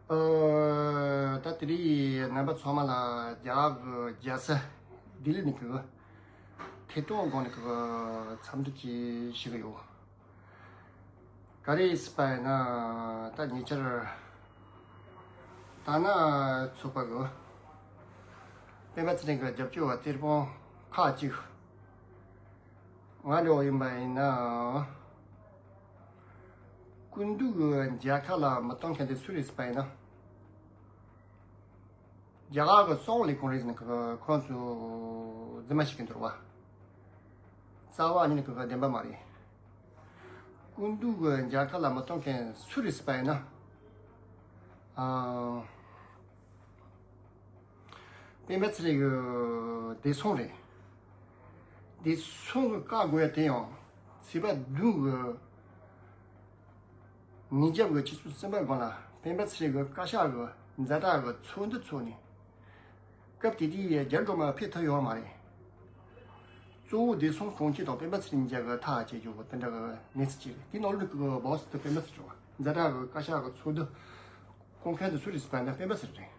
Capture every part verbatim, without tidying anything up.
ཨོ། ད་དེ་རིང་རྣམ་པ་ཚང་མ་ལ་རྒྱ་གར་གྱི་རྒྱལ་ས་ལྡི་ལི་ནས་ཀྱི་ཐད་གཏོང་སྒང་ནས་ཀྱི་འཚམས་འདྲི་ཅིག་ཞུ་གི་ཡོད། ག་རེ་ཟེར་བ་ཡིན་ན། ད་ཉེ་ཆར་དར་ནག་ཚོགས་པ་གི་སྤེན་པ་ཚེ་རིང་གི་རྒྱབ་སྐྱོར་བ་གཏེར་སྤུན་ཁག་ཅིག་ང་འདྲ་བོ་ཡིན་པ་ཡིན་ན། སྐུ་མདུན་གྱི་མཇལ་ཁ་ལ་མི་གཏོང་མཁན་དེ་སུ་རེད་ཟེར་བ་ཡིན་ན། རྒྱ་གར་གྱི་གསང་བའི་ལས་ཁུངས་རེད་ཟེར་ནས་ཁོ་ཁོ་རང་ཚོ་རྫུན་མ་བཤད་ཀྱི་འདུག་བ། རྩ་བ་ཉིད་ནས་ཁོ་བདེན་པ་མ་རེད། སྐུ་མདུན་གྱི་མཇལ་ཁ་ལ་མི་གཏོང་མཁན་སུ་རེད་ཟེར་བ་ཡིན་ན། ཨ། སྤེན་པ་ཚེ་རིང་གི་བདེ་སྲུང་རེད། བདེ་སྲུང་གི་བཀའ་དགོས་ཡ་དེ་ཡང་ཚེས་པ་བདུན་གི་ཉིན་རྒྱབ་ཀྱི་ཆུ་ཚོད་གསུམ་པ་སྒང་ལ་སྤེན་པ་ཚེ་རིང་གི་བཀའ་ཤག་གི་ཛ་དྲག་གི་ཚོགས་འདུ་ཚོགས་ནས། སྐབས་དེ་དུས་རྒྱ་འབྲོག་མ་ཕེབས་ཐུབ་ཡོད་མ་རེད། གཙོ་བོ་བདེ་སྲུང་དྲུང་ཆེ་དང་སྤེན་པ་ཚེ་རིང་མཇལ་གི་ཐག་བཅད་རྒྱུ་དེ་འདྲ་གི་གནས་ཚུལ་ཅིག་རེད། དེ་ནང་ལོགས་ཀྱི་སྦག་སུ་དུ་སྤེན་པ་ཚེ་རིང་བ་ཛ་དྲག་གི་བཀའ་ཤག་གི་ཚོགས་འདུ་སྐོང་མཁན་དེ་སུ་རེད་ཟེར་བ་ན་སྤེན་པ་ཚེ་རིང་རེད།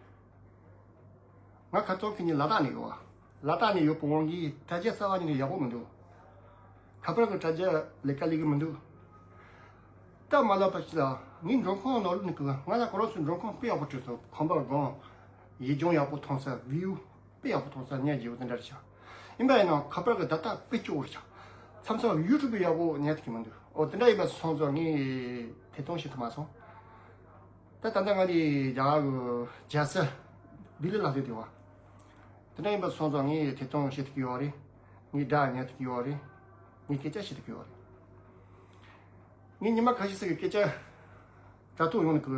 ང་ཁ་སང་ཁེ་ཉིན་ལ་དྭགས་ནས་ཡོད་བ། ལ་དྭགས་ནས་ཡོད་པའི་དབང་གིས་དྲ་རྒྱ་རྩ་བ་ཉིད་ནས་ཡག་པོ་མི་འདུག་ཁ་པར་གྱི་དྲ་རྒྱ་ལས་ཀ་ལས་ཀྱི་མི་འདུག་སྟབས་མ་ལེགས་པ་ཞིག་ལ་ངའི་མགྲོན་ཁང་ནང་ལོགས་ནས་ཀྱི་ང་ལ་ཁོ་རང་ཚོའི་མགྲོན་ཁང་དཔེ་ཡག་པོ་བྲིས་སོང་། ཁང་པ་སྒང་ཡིག་ལྗོངས་ཡག་པོ་མཐོང་ས། བིའུ་དཔེ་ཡག་པོ་མཐོང་ས། ཉལ་རྒྱུ་དེ་འདྲ་རེད་ཤག་ཡིན་པ་ཡིན་ན་ཁ་པར་གྱི་ཌ་ཊ་དཔེ་སྐྱོ་བོ་རེད་ཤག་མཚམས་མཚམས་ཡུ་ཊུབ་ཡག་པོ་ཉན་ཐུབ་ཀྱི་མི་འདུག་ཨོ་དེ་འདྲ་ཡིན་པ་སོང་ཙང་ངས་ཐད་གཏོང་བྱེད་ཐུབ་མ་སོང་། ད་ད་ལྟ་ང་དེ་རྒྱ་གར་གྱི་རྒྱལ་ས་ལྡི་ལི་ལ་སླེབས་བསྡད་པ། དེ་འདྲ་ཡིན་པ་སོང་ཙང་ངས་ཐད་གཏོང་བྱེད་ཐུབ་ཀྱི་ཡོད་རེད། ངས་སྒྲ་ཉན་ཐུབ་ཀྱི་ཡོད་རེད། ངས་སྐད་ཆ་བཤད་ཐུབ་ཀྱི་ཡོད་རེད། ངས་ཉི་མ་ཁ་ཤས་ཤིག་གི་སྐད་ཆ་དྲ་ཐོག་ཡོང་ནས་ཀྱི་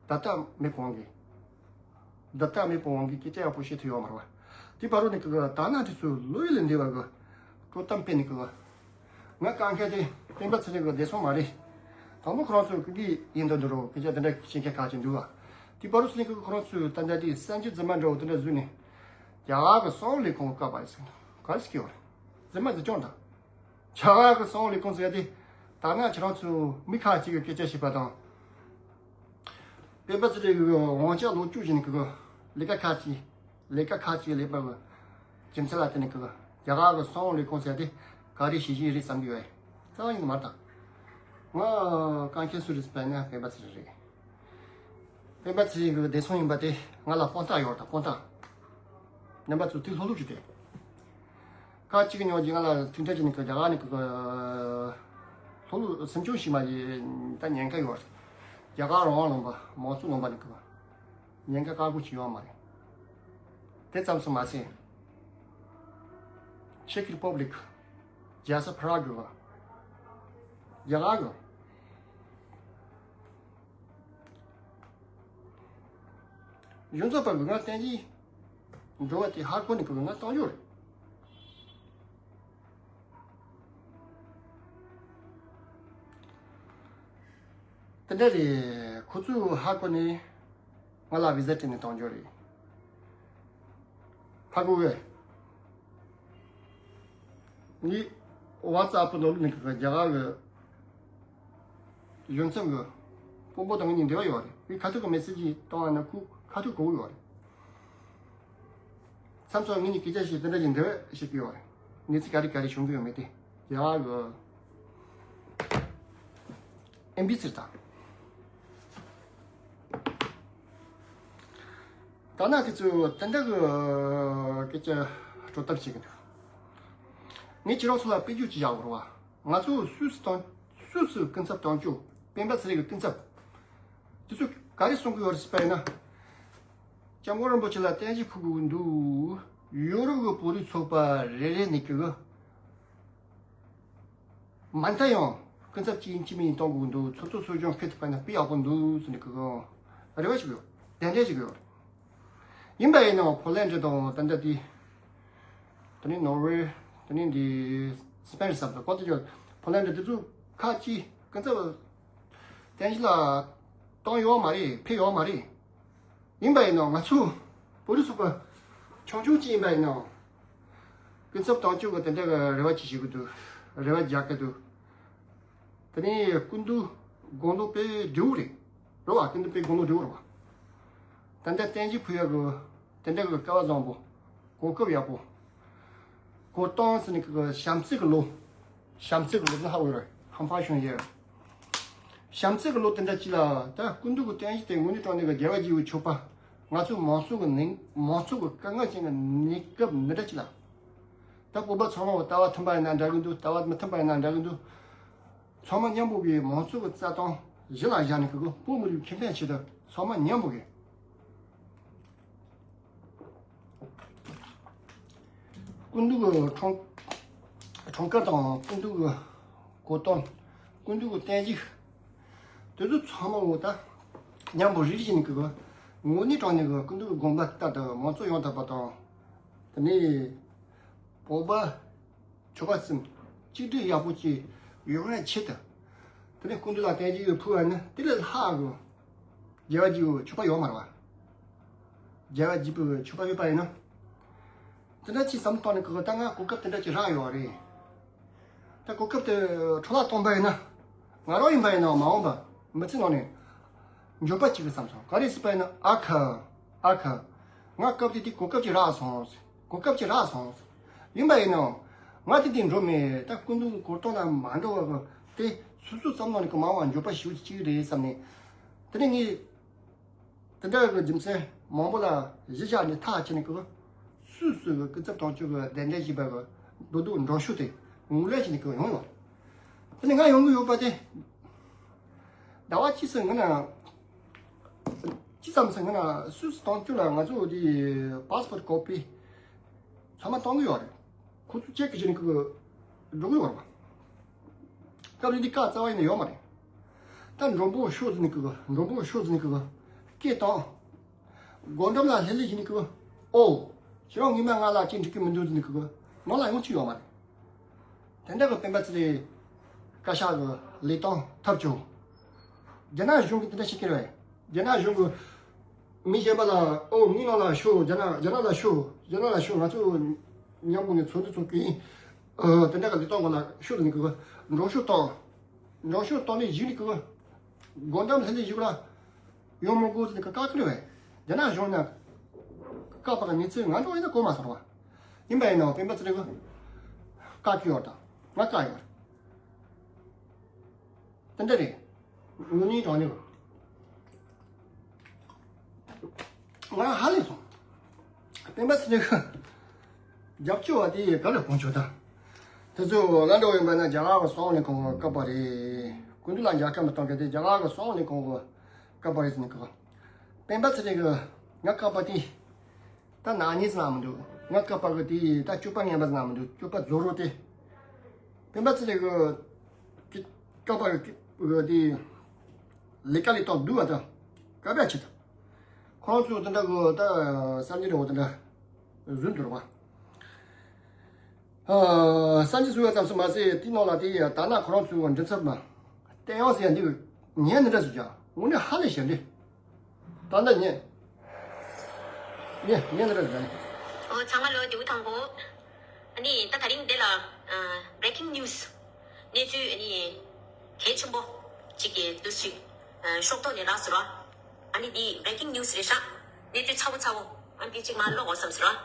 ཌ་ཊ་མེད་པའི་དབང་གིས། ཌ་ཊ་མེད་པའི་དབང་གིས་སྐད་ཆ་ཡག་པོ་བཤད་ཐུབ་ཡོད་མ་རེད་བ། དེ་བར་དུ་ནས་ཀྱི་དར་ནག་དེ་ཚོས་བློ་ཡུལ་ལས་འདས་པ་གི་དཀྲོག་གཏམ་སྤེལ་ནས་ཀྱི། ང་དཀའ་ངལ་དེ་སྤེན་པ་ཚེ་རིང་གི་བདེ་སྲུང་མ་རེད། དང་པོ་ཁོ་རང་ཚོ་ཀི་ཀི་ཡིན་དུ་འདུག་རོགས། སྐད་ཆ་དེ་འདྲ་བཤད་མཁན་ཁག་ཅིག་འདུག་བ། དེ་བར་དུ་ནས་ཀྱི་ཁོ་རང་ཚོས་ད་ལྟ་དེ་གསར་འགྱུར་རྫུན་མ་འདྲ་བོ་དེ་འདྲ་བཟོས་ནས། རྒྱ་གར་གྱི་གསང་བའི་ལས་ཁུངས་ཀྱི་བཀའ་པ་རེད་ཟེར་ན་ག་རེ་ཟེར་གྱི་ཡོད་རེད། རྫུན་མ་རྫུན་སྐྱོང་དང་། རྒྱ་གར་གྱི་གསང་བའི་ལས་ཁུངས་ཟེར་ཏེ། ད་ནང་ཁྱེད་རང་ཚོ་མི་ཁག་ཅིག་གིས་སྐད་ཆ་བཤད་པ་དང་། སྤེན་པ་ཚེ་རིང་གི་དབང་ཆ་ལོག་སྤྱོད་བྱས་ནས་ཀྱི་ལས་ཀ་ཁག་ཅིག་ལས་ཀ་ཁག་ཅིག་ལས་པ་གི་རྒྱུ་མཚན་ལ་བརྟེན་ནས་ཀྱི་རྒྱ་གར་གྱི་གསང་བའི་ལས་ཁུངས་ཟེར་ཏེ་ག་རེ་བྱེད་བཞིན་རེད་བསམ་གྱི་ཡོད། རྩ་བ་ཉིད་ནས་མ་རེད་ད། ང་དཀའ་ངལ་སུ་རེད་ཟེར་བ་ན་སྤེན་པ་ཚེ་རིང་རེད། སྤེན་པ་ཚེ་རིང་གི་བདེ་སྲུང་ཡིན་པ་དེ་ང་ལ་དཔང་རྟགས་ཡོད་རེད་ད། དཔང་རྟགས། རྣམ་པ་ཚོ་དེ་ལྷུག་ལྷུག་བྱས་ཏེ། ཁག་ཅིག་གི་ཉོ་རྒྱུ་ང་ལ་ཐུག་འཕྲད་བྱས་ནས་ཀྱི་རྒྱ་གར་ནས་ཀྱི་ལྷུག་ལྷུག་སེམས་ཆུང་ཞིག་མ་བྱས་ད་ཉེན་ཁ་ཡོད་རེད། རྒྱ་གར་རང་དབང་ལུང་པ་མང་གཙོ་ལུང་པ་ནས་ཀྱི་ཉེན་ཁ་ཁག་པོ་ཞིག་ཡོད་མ་རེད། དེ་ཙམ་སུ་མ་ཟད། ཆེག་རི་པབ་ལིག་རྒྱལ་ས་པ་རག་གི་རྒྱ་གར་གི་གཞུང་ཚབ་པ་གི་ང་བསྟན་གྱི་འགྲོ་བ་དེ་ཧ་གོ་ནས་གི་ང་བཏང་རྒྱུ་རེད། དེ་འདྲ་རེད། ཁོ་ཚོས་ཧ་གོ་ནས་ང་ལ་བི་ཟ་སྤྲད་ནས་བཏང་རྒྱུ་རེད། ཧ་གོ་གི། ངས་ཝ་ཙ་ཨེབ་ནང་ལ་ནས་གི་རྒྱ་གར་གི་གཞུང་ཚབ་གི་དཔོན་པོ་དང་ངེད་གཉིས་འབྲེལ་བ་ཡོད་རེད། ངས་ཁ་ཐུག་གི་མེ་སེ་ཇི་བཏང་བ་ན་ཁོས་ཁ་ཐུག་གོ་གི་ཡོད་རེད། མཚམས་མཚམས་ངེད་གཉིས་སྐད་ཆ་བཤད་དེ་འདྲ་ཞིག་འབྲེལ་བ་བྱེད་ཀྱི་ཡོད་རེད། གནས་ཚུལ་ག་རེ་ག་རེ་བྱུང་གི་ཡོད་མེད་དེ་རྒྱ་གར་གི་ཨེན་བི་སི་རེད་ད། ད་ནང་དེ་ཚོས་དེ་འདྲ་གི་སྐད་ཆ་དཀྲོག་གཏམ་བྱེད་ཀྱི་འདུག་ངས་ཁྱེད་རང་ཚོ་ལ་དཔེ་བརྗོད་ཅིག་བཞག་དགོས་རེད་བ། ང་ཚོ་སུད་སི་དང་སུད་སི་སྐུ་ཚབ་དོན་གཅོད་སྤེན་པ་ཚེ་རིང་གི་སྐུ་ཚབ་དེ་ཚོས་ག་རེ་གསུང་གི་ཡོད་རེད་ཟེར་བ་ཡིན་ན། སྐྱབས་མགོན་རིན་པོ་ཆེ་ལ་རྟེན་གཞི་ཕུལ་དགོས་ཀྱི་འདུག་ཡོ་རོབ་ཀྱི་བོད་རིགས་ཚོགས་པ་རེ་རེ་ནས་ཀྱི་མ་མཐའ་ཡང་སྐུ་ཚབ་གཅིག་ཡིན་གཅིག་མིན་ཡིན་གཏོང་དགོས་ཀྱི་འདུག་ཚོགས་གཙོ་གསོ་སྐྱོང་ཕེབས་ཐུབ་པ་ན་དཔེ་ཡག་པོ་འདུག་ཟེར་ནས་ཀྱི་རེ་བ་ཞིག་ཡོད། གདན་འདྲེན་ཞིག་ཡོད། ཡིན་པ་ཡིན་ནའང་ཕོ་ལན་ཌི་དང་ད་ལྟ་དེ། དེ་ནས་ནོར་ཝེ། དེ་ནས་འདི་སི་པེན་ཟེར་བ་གོ་ཏི་ཅོ། ཕོ་ལན་ཌི་དེ་ཚོ་ཁ་ཅིག་སྐུ་ཚབ་རྟེན་གཞི་ལ་བཏང་ཡོད་མ་རེད། ཕེབས་ཡོད་མ་རེད། ཡིན་པ་ཡིན་ནའང་ང་ཚོ་བོད་རིགས་ཚོགས་པ་ཆུང་ཆུང་ཅིག་ཡིན་པ་ཡིན་ནའང་སྐུ་ཚབ་དོན་གཅོད་ཀྱི་དེ་འདྲ་གི་རེ་བ་ཅིག་བྱེད་ཀྱི་འདུག་རེ་བ་རྒྱག་གི་འདུག་དེ་ནས་སྐུ་མདུན་དགུང་ལོ་དཔེ་བགྲེས་པོ་རེད། རེད་བ། སྐུ་མདུན་དཔེ་དགུང་ལོ་བགྲེས་པོ་རེད་བ། ད་ལྟ་བརྟན་བཞུགས་ཕུལ་ཡག་གི་དེ་འདྲ་གི་སྐལ་བ་བཟང་པོ། གོ་སྐབས་ཡག་པོ། གོ་སྟངས་ཟེར་ནི་གི་བྱམས་བརྩེ་གི་ལོ། བྱམས་བརྩེ་གི་ལོ་ཟེར་ན་ཧ་གོ་རེད། ཧམ་པ་བྱུང་ཡོད། བྱམས་བརྩེ་གི་ལོ་དེ་འདྲ་ཅིག་ལ། ད་སྐུ་མདུན་གི་བརྟན་བཞུགས་དེ་དངོས་གནས་དྲང་གནས་གི་རྒྱལ་བ་དགྱེས་པའི་མཆོད་པ། ང་ཚོ་མང་ཚོགས་གི་ནང་། མང་ཚོགས་གི་དཀའ་ངལ་ཅན་གི་གནས་སྐབས་འདི་འདྲ་ཅིག་ལ། ད་བོད་པ་ཚང་མ་ལྟ་བ་མཐུན་པ་ཡིན་ན་འདྲ་གི་འདུག་ལྟ་བ་མི་མཐུན་པ་ཡིན་ན་འདྲ་གི་འདུག་ཚང་མ་མཉམ་པོ་གི་མང་ཚོགས་ཀྱི་རྩ་དོན་གཞི་ལ་བཞག་ནས་གི་བོད་མི་རིགས་ཁེ་ཕན་ཆེད་དུ་ཚང་མ་མཉམ་པོ་གི། སྐུ་མདུན་གྱི་འཁྲུངས། འཁྲུངས་སྐར་དང་། སྐུ་མདུན་གྱི་གོ་སྟོན། སྐུ་མདུན་གྱི་བརྟན་བཞུགས། དེ་ཚོ་ཚང་མ་འོ་ད་མཉམ་པོ་རེ་རེ་བྱས་ནས་གི་དངོས་གནས་དྲང་གནས་གི་སྐུ་མདུན་གྱི་དགོངས་པ་ལྟར་དུ་མང་ཚོགས་ཡོང་ཐུབ་པ་དང་། དེ་ནས་བོད་པ་ཆོལ་ཁ་གསུམ་གཅིག་སྒྲིལ་ཡག་པོ་ཅིག་ཡོང་བའི་ཆེད་དུ། དེ་ནས་སྐུ་མདུན་ལ་བརྟན་བཞུགས་ཕུལ་བ་ནི་དེ་ལས་ལྷག་གི་རྒྱལ་བ་དགྱེས་པའི་མཆོད་པ་ཡོད་མ་རེད་པ། རྒྱལ་བ་དགྱེས་པའི་མཆོད་པ་ཡོད་པ་ཡིན་ན། དེ་འདྲ་ཅིག་བསམ་བློ་བཏང་ནས་གི་ད་ང་གོ་སྐབས་དེ་འདྲ་ཅིག་རག་ཡོད་རེད། ད་གོ་སྐབས་དེ་འཕྲོ་བརླག་གཏོང་པ་ཡིན་ན། ང་རང་ཡིན་པ་ཡིན་ན་མ་འོངས་པ་མི་ཚེ་ནང་ནས་འགྱོད་པ་སྐྱེ་གི་བསམ་སོང་། ག་རེ་ཟེར་བ་ཡིན་ན། ཨ་ཁ། ཨ་ཁ། ང་སྐབས་དེ་དེ་གོ་སྐབས་ཅིག་རག་སོང་། གོ་སྐབས་ཅིག་རག་སོང་། ཡིན་པ་ཡིན་ནའང་ང་དེ་དེ་འགྲོ་མེད། ད་སྐུ་མདུན་གྱི་གོ་སྟོན་ལ་མ་འགྲོ་བ་གི་དེ་སོ་སོའི་བསམ་བློ་ནས་གི་མ་འོངས་པ་འགྱོད་པ་ཞེ་པོ་ཅིག་སྐྱེ་གི་རེད་བསམ་ནས། དེ་ནས་ངས་དེ་འདྲ་གི་རྒྱུ་མཚན་མང་པོ་ལ་གཞི་བཞག་ནས་ཐག་བཅད་ནས་གི་སུད་སི་གི་སྐུ་ཚབ་དོན་གཅོད་ཀྱི་གདན་འདྲེན་བྱས་པ་གི་རྡོ་རྡོ་མགྲོན་ཤོག་དེ་ངོས་ལེན་བྱས་ནས་གི་ཡོང་ཡོད། དེ་ནས་ང་ཡོང་གི་ཡོད་པ་དེ། ཟླ་བ་གཅིག་ཙམ་སྔོན་ན། ཅི་ཙམ་ཟེར་ན། སུད་སི་དོན་གཅོད་ལ་ང་ཚོ་དེ་པཱ་སི་པོར་ཊི་ཀོ་པི་ཚང་མ་གཏོང་གི་ཡོད་རེད། ཁོ་ཚོ་ཅེག་བྱས་ནས་གི་འགྲོ་གི་ཡོད་རེད་པ། སྐབས་རེ་འདི་བཀའ་རྩ་བ་ཡིན་ན་ཡོད་མ་རེད། ད་མགྲོན་པོ་ཤོག་ཟེར་ནས་གི། མགྲོན་པོ་ཤོག་ཟེར་ནས་གི་སྐད་བཏང་། སྒོ་འགྲམ་ལ་ལྷོད་ལྷོད་བྱས་ནས་གི། ཨོ། ཁྱེད་རང་ངོ་མ་ང་ལ་ཅིག་འགྲིག་གི་མི་འདུག་ཟེར་ནས་གི་ནང་ལ་ཡོང་ཅིག་ཡོད་མ་རེད། དེ་འདྲ་གི་སྤེན་པ་ཚེ་རིང་བཀའ་ཤག་གི་ལས་དོན་ཐབས་བྱུང་། རྒྱ་ནག་གཞུང་གིས་དེ་འདྲ་བྱེད་ཀྱི་རེད། རྒྱ་ནག་གཞུང་གིས་མི་གཞན་པ་ལ། ཨོ། ངའི་ནང་ལ་ཤོག་རྒྱ་ནག་རྒྱ་ནག་ལ་ཤོག་རྒྱ་ནག་ལ་ཤོག་ང་ཚོ་མཉམ་པོ་ནས་ཚོགས་འདུ་ཚོགས་ཀྱི་ཡིན། ཨོ། དེ་འདྲ་གི་ལས་དོན་སྐོར་ལ་ཤོག་ཟེར་ནས་གི་མགྲོན་ཤོག་བཏང་། མགྲོན་ཤོག་བཏང་ནས་གཞི་ནས་གི་སྒོ་འགྲམ་ལྷོད་ལྷོད་བྱས་ལ་ཡོང་མི་དགོས་ཟེར་ནས་གི་བཀག་གི་རེད་པས། རྒྱ་ནག་གཞུང་ནས་བཀག་པ་གི་གནས་ཚུལ་ང་འདྲ་བོ་ཡིན་ན་གོ་མ་སོང་བ། ཡིན་པ་ཡིན་ནའང་སྤེན་པ་ཚེ་རིང་གིས་བཀག་གི་ཡོད་དང་། ང་བཀག་ཡོད། དེ་འདྲ་རེད། དངོས་གནས་དྲང་གནས་ང་ཧ་ལས་སོང་། སྤེན་པ་ཚེ་རིང་གི་རྒྱབ་སྐྱོར་བ་དེ་ག་ལ་གོང་ཆོད་དང་། དེ་ཚོ་ང་འདྲ་བོ་ཡིན་པ་ན་རྒྱ་གར་གི་གསང་བ་ལས་ཁུངས་ཀྱི་བཀག་པ་རེད། སྐུ་མདུན་ལ་མཇལ་ཁ་མི་གཏོང་མཁན་དེ་རྒྱ་གར་གི་གསང་བ་ལས་ཁུངས་ཀྱི་བཀག་པ་རེད་ཟེར་ནས་གི། སྤེན་པ་ཚེ་རིང་གིས་ང་བཀག་པ་དེ། ད་ནག་ཉེས་ཟེར་ན་མི་འདུག་ང་བཀག་པ་གི་དེ་ད་སྤྱོད་པ་ངན་པ་ཟེར་ན་མི་འདུག་སྤྱོད་པ་རྫོགས་རོགས་དེ། སྤེན་པ་ཚེ་རིང་གི་བཀག་པ་གི་དེ་ལས་ཀ་ལས་སྟངས་སྡུག་པ་དང་ག་པ་ཆེ་དང་། ཁོང་ཚོ་དེ་འདྲ་གི་ད་གསར་འགྱུར་རེ་བ་དེ་འདྲ་བཟོས་འདུག་རེད་པ། ཨ། གསར་འགྱུར་བཟོ་བ་ཙམ་ཞིག་མ་ཟད་དེའི་ནང་ལ་དེ་ཡ་ད་ནང་ཁོ་རང་ཚོའི་མགྲིན་ཚབ་མ་བསྟན་དབང་ཟེར་ཡ་འདི་གི་ཉན་འདི་འདྲ་ཟེར་ཀྱང་དངོས་གནས་ཧ་ལས་ཞེ་འདྲི། ད་ལྟ་ཉན། ཉན་ཉན་འདི་འདྲ་ཟེར་ནས། ཨོ་ཚང་མ་ལོ་དེའུ་ཐང་གོ། ཨ་ནི་ད་དེ་རིང་འདི་ལ་ཨ་breaking news གནས་ཚུལ་ཨ་ནི་གལ་ཆེན་པོ་གཅིག་གི་འདུག་ཞིག་ཨ་ཤོག་ཐོག་ནས་རག་སོང་ར། ཨ་ནི་འདི་breaking news རེད་ཤག་གནས་ཚུལ་ཚ་བོ་ཚ་བོ་ཨ་འདི་གཅིག་མ་ཀློག་འོ་བསམ་སོང་ར།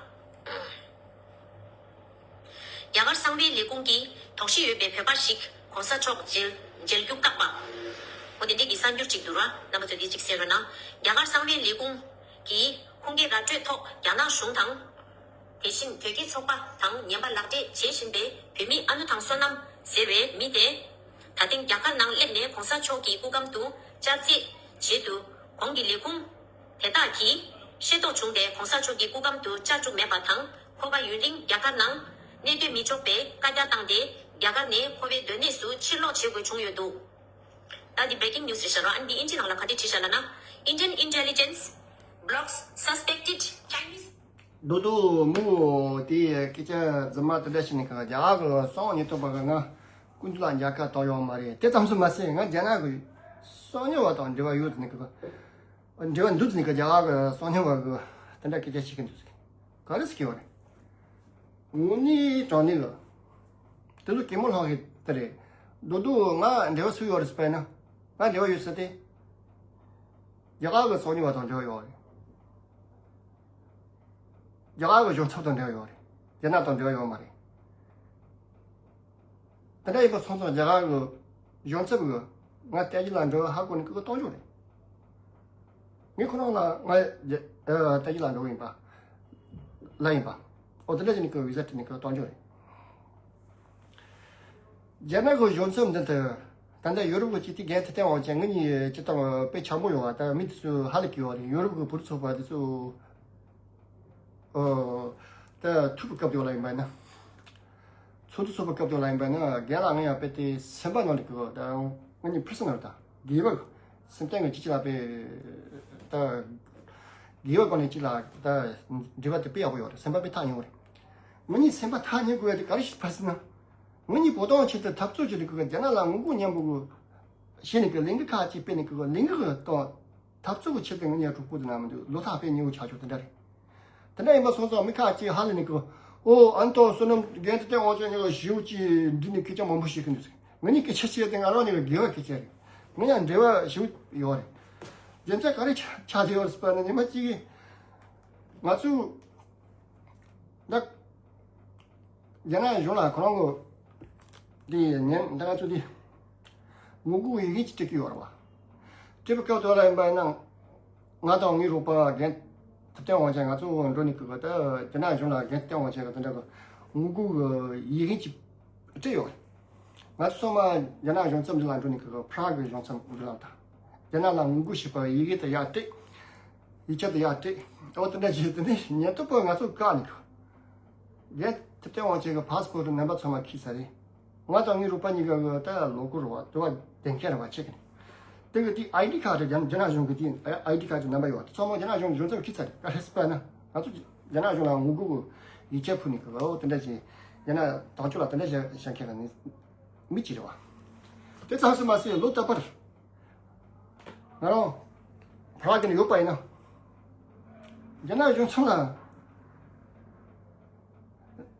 རྒྱ་གར་གསང་བའི་ལས་ཁུངས་ཀྱིས་དོགས་གཞི་ཡོད་པའི་བོད་པ་ཞིག་གོང་ས་མཆོག་མཇལ་མཇལ་རྒྱུ་བཀག་པ། འོ་དེ་འདྲའི་གི་གསར་འགྱུར་ཅིག་འདུག་ར། རྣམ་པ་ཚོ་འདི་ཅིག་གསན་རོགས་གནང་། རྒྱ་གར་གསང་བའི་ལས་ཁུངས་ཀྱིས་ཁུངས་སྐྱེལ་ར་སྤྲོད་ཐོག་རྒྱ་ནག་གཞུང་དང་། དེ་བཞིན་བོད་ཀྱི་ཚོགས་པ་དང་ཉེ་བར་ལག་འབྲེལ་བྱེད་བཞིན་པའི་བོད་མི་ཨ་ནུ་ཐང་བསོད་ནམས་ཟེར་བའི་མི་དེ། ད་ཐེངས་རྒྱ་གར་ནང་སླེབས་ནས་གོང་ས་མཆོག་གི་སྐུ་གམ་དུ་བཅར་རྩིས་བྱེད་དུ་གོང་གི་ལས་ཁུངས། དེ་དག་གིས་ཤེས་རྟོགས་བྱུང་སྟེ་གོང་ས་མཆོག་གི་སྐུ་གམ་དུ་བཅར་བཅུག་མེད་པ་དང་། ཁོ་པ་ཡུན་རིང་རྒྱ་གར་ནང་གནས་སྡོད་མི་ཆོག་པའི་བཀའ་རྒྱ་བཏང་སྟེ། རྒྱ་གར་ནས་ཁོ་པའི་སྡོད་གནས་སུ་ཕྱིར་ལོག་བྱེད་དགོས་བྱུང་ཡོད་འདུག་ད་འདི་breaking news རེད་ཤག་ར། ཨ་ནི་འདི་ཨིན་ཇི་ནང་ལ་ག་འདྲས་བྲིས་ཤག་ལབ་ན། Indian intelligence blocks suspected Chinese རྡོ་རྡོ་མོ་དེ་སྐད་ཆ་རྫུན་མ་དེ་འདྲ་བཤད་ནས་གང་། རྒྱ་གར་གི་གསང་བ་ཉེན་རྟོག་པ་གིས་ང་སྐུ་མདུན་ལ་མཇལ་ཁ་བཏང་ཡོད་མ་རེད། དེ་ཙམ་ཞིག་མ་ཟད། ང་རྒྱ་ནག་གི་གསང་ཉུལ་བ་དང་འབྲེལ་བ་ཡོད་ཟེར་ནས་གི། འབྲེལ་བ་འདུག་ཟེར་ནས་གི། རྒྱ་གར་གི་གསང་ཉུལ་བ་གིས་དེ་འདྲ་སྐད་ཆ་བཤད་ཀྱི་འདུག་ཟེར། ག་རེ་ཟེར་གྱི་ཡོད་རེད། དངོས་གནས་དྲང་གནས་གི། དེ་ཚོ་གད་མོ་ལྷག་གི་དེ་རེད། རྡོ་རྡོ་ང་འབྲེལ་བ་སུ་ཡོད་རེད་ཟེར་བས་ན། ང་འབྲེལ་བ་ཡོད་ཟེར་ཏེ། རྒྱ་གར་གི་གསང་ཉུལ་བ་དང་འབྲེལ་བ་ཡོད་རེད། རྒྱ་གར་གྱི་གཞུང་ཚབ་དང་འབྲེལ་བ་ཡོད་རེད། རྒྱ་ནག་དང་འབྲེལ་བ་ཡོད་མ་རེད། དེ་འདྲ་ཡིན་པ་སོང་ཙང་རྒྱ་གར་གྱི་གཞུང་ཚབ་ཀྱིས་ང་བསྟན་འཛིན་ལགས་འབྲེལ་བ་ཧ་གོ་ནས་ཁོ་གཏོང་རྒྱུ་རེད། ངས་ཁོ་རང་ལ་ང་རྒྱ་ཨ་བསྟན་འཛིན་ལགས་འབྲེལ་བ་ཡིན་པ་ལ་ཡིན་པ། ཨོ་དེ་འདྲ་བྱས་ནས་ཁོས་བི་ཟ་སྤྲད་ནས་ཁོས་གཏོང་རྒྱུ་རེད། རྒྱ་ནག་གི་གཞུང་ཚབ་འདི་ལྟར་ད་ལྟ་ཡོ་རོབ་ཀྱི་སྤྱི་འཐུས་རྒན་ཐུབ་བསྟན་དབང་ཆེན་ངེད་གཉིས་སྤྱིར་བཏང་དཔེ་འཆམ་པོ་ཡོད་པ། ད་མི་དེ་ཚོས་ཧ་ལས་གི་ཡོད་རེད། ཡོ་རོབ་ཀྱི་བུ་རུ་ཚོགས་པ་དེ་ཚོ་ཨོ་ད་ཐུག་པའི་སྐབས་དེ་ལ་ཡིན་པ་ན། ཚོགས་འདུ་ཚོགས་པའི་སྐབས་དེ་ལ་ཡིན་པ་ན་རྒན་ལགས་ང་ཡང་དཔེ་དེ་སེམས་པ་ནང་ལ་གི་ད་ངེད་གཉིས་ཕར་སོང་ན་ད་དགེ་བ་སེམས་གཏིང་གི་ཅི་ཅི་ལ་དཔེ་ད་དགེ་བ་སྒོ་ནས་ཅི་ལ་ད་འབྲེལ་བ་དེ་དཔེ་ཡག་པོ་ཡོད་རེད། སེམས་པ་དཔེ་ཐག་ཉེ་བོ་རེད། ངེད་གཉིས་སེམས་པ་ཐག་ཉེ་དགོས་ཡ་དེ་ག་རེ་ཞིག་ཕར་སོང་ན། ངེད་གཉིས་བོད་དོན་ཆེད་དུ་འཐབ་རྩོད་བྱེད་ནས་གི་རྒྱ་ནག་ལ་ངོ་རྒོལ་མཉམ་པོ་གི་བྱས་ནས་གི་ལས་འགུལ་ཁག་ཅིག་སྤེལ་ནས་གི་ལས་འགུལ་གི་དང་འཐབ་རྩོད་གི་ཆེད་དུ་ངེད་གཉིས་གྲོགས་པོ་དེ་ན་མི་འདུག་ལོ་ཐག་དཔེ་ཉེ་བོ་ཆགས་ཆོག་དེ་འདྲ་རེད། དེ་འདྲ་ཡིན་པ་སོང་ཙང་མི་ཁག་ཅིག་ཧ་ལས་ནས་གི་ཨོ་ཨ་ནི་ཏོ་བསོད་ནམས་རྒན་ཐུབ་བསྟན་དབང་ཆེན་གཉིས་ལ་ཞེ་པོ་ཅིག་འདི་ནས་སྐད་ཆ་མང་པོ་བཤད་གི་འདུག་ཟེར། ངེད་གཉིས་སྐད་ཆ་བཤད་དེ་ང་རང་གཉིས་ཀྱི་དགེ་བ་སྐད་ཆ་རེད། ངེད་གཉིས་འབྲེལ་བ་ཞེ་པོ་ཡོད་རེད། རྒྱུ་མཚན་ག་རེ་ཆགས་ཆགས་བསྡད་ཡོད་རེད་ཟེར་བ་ན་ཉི་མ་གཅིག་གི་ང་ཚོས་ད། རྒྱ་ནག་གཞུང་ལ་ཁོ་རང་གི་འདི་ཉན་ད་ང་ཚོ་འདི་ངོ་རྒོལ་ཡི་གེ་ཅིག་སྤྲད་ཀྱི་ཡོད་རེད་བ། སྤྲད་པའི་སྐབས་དེ་ལ་ཡིན་པ་ཡིན་ན་ང་དང་ངའི་རོགས་པ་རྒན་ཐུབ་བསྟན་དབང་ཆེན་ང་ཚོ་འགྲོ་ནས་ཀྱི་ད་རྒྱ་ནག་གཞུང་ལ་རྒན་ཐུབ་བསྟན་དབང་ཆེན་གྱི་དེ་འདྲ་གི་ངོ་རྒོལ་གྱི་ཡི་གེ་ཅིག་སྤྲད་ཡོད་རེད། ང་ཚོ་ཚང་མ་རྒྱ་ནག་གཞུང་ཚབ་འདི་ལ་འགྲོ་ནས་ཀྱི་ཕ་རག་གི་གཞུང་ཚབ་འདི་ལ་དང་རྒྱ་ནག་ལ་ངོ་རྒོལ་བྱེད་པའི་ཡི་གེ་དེ་ཡར་སྤྲད། ཡིག་ཆ་དེ་ཡར་སྤྲད། ཨོ་དེ་འདྲ་བྱས་དེ་ནས་ཉེན་རྟོག་པས་ང་ཚོ་བཀག་ནས་ཁོ། རྒན་ཐུབ་བསྟན་དབང་ཆེན་གྱི་ཕ་སི་པོར་ཊི་རྣམ་པ་ཚང་མ་ཁྱེར་ཚར་རེད། ང་དང་ངའི་རོགས་པ་གཉིས་ཀ་གི་ད་ལོ་གོ་རེད་བ། དུ་བ་དེང་སྐད་རེད་བ་ཆེ་གི་ནས། དེ་གི་དེ་ཨའི་ཌི་ཁ་རེད། རྒྱ་རྒྱ་ནག་གཞུང་གི་དེ་ཨའི་ཌི་ཁ་གི་རྣམ་པ་ཡོད་བ། དེ་ཚང་མ་རྒྱ་ནག་གཞུང་གི་གཞུང་ཚབ་ཁྱེར་ཚར་རེད། ག་རེ་ཟེར་བ་ན་ང་ཚོ་རྒྱ་ནག་གཞུང་ལ་ངོ་རྒོལ་གི་ཡིག་ཆ་ཕུལ་ནས་གི་ཨོ་དེ་འདྲ་བྱས་རྒྱ་ནག་དམག་སྤྱི་ལ་དེ་འདྲ་བྱ་བྱ་མཁན་ལ་ནི་མི་གཅིག་རེད་བ། དེ་ཙམ་ཟེར་མ་ཟད་ལོ་ད་བར། ང་རང་བྲག་གི་ནས་ཡོད་པ་ཡིན་ན། རྒྱ་ནག་གཞུང་ཚབ་ལ་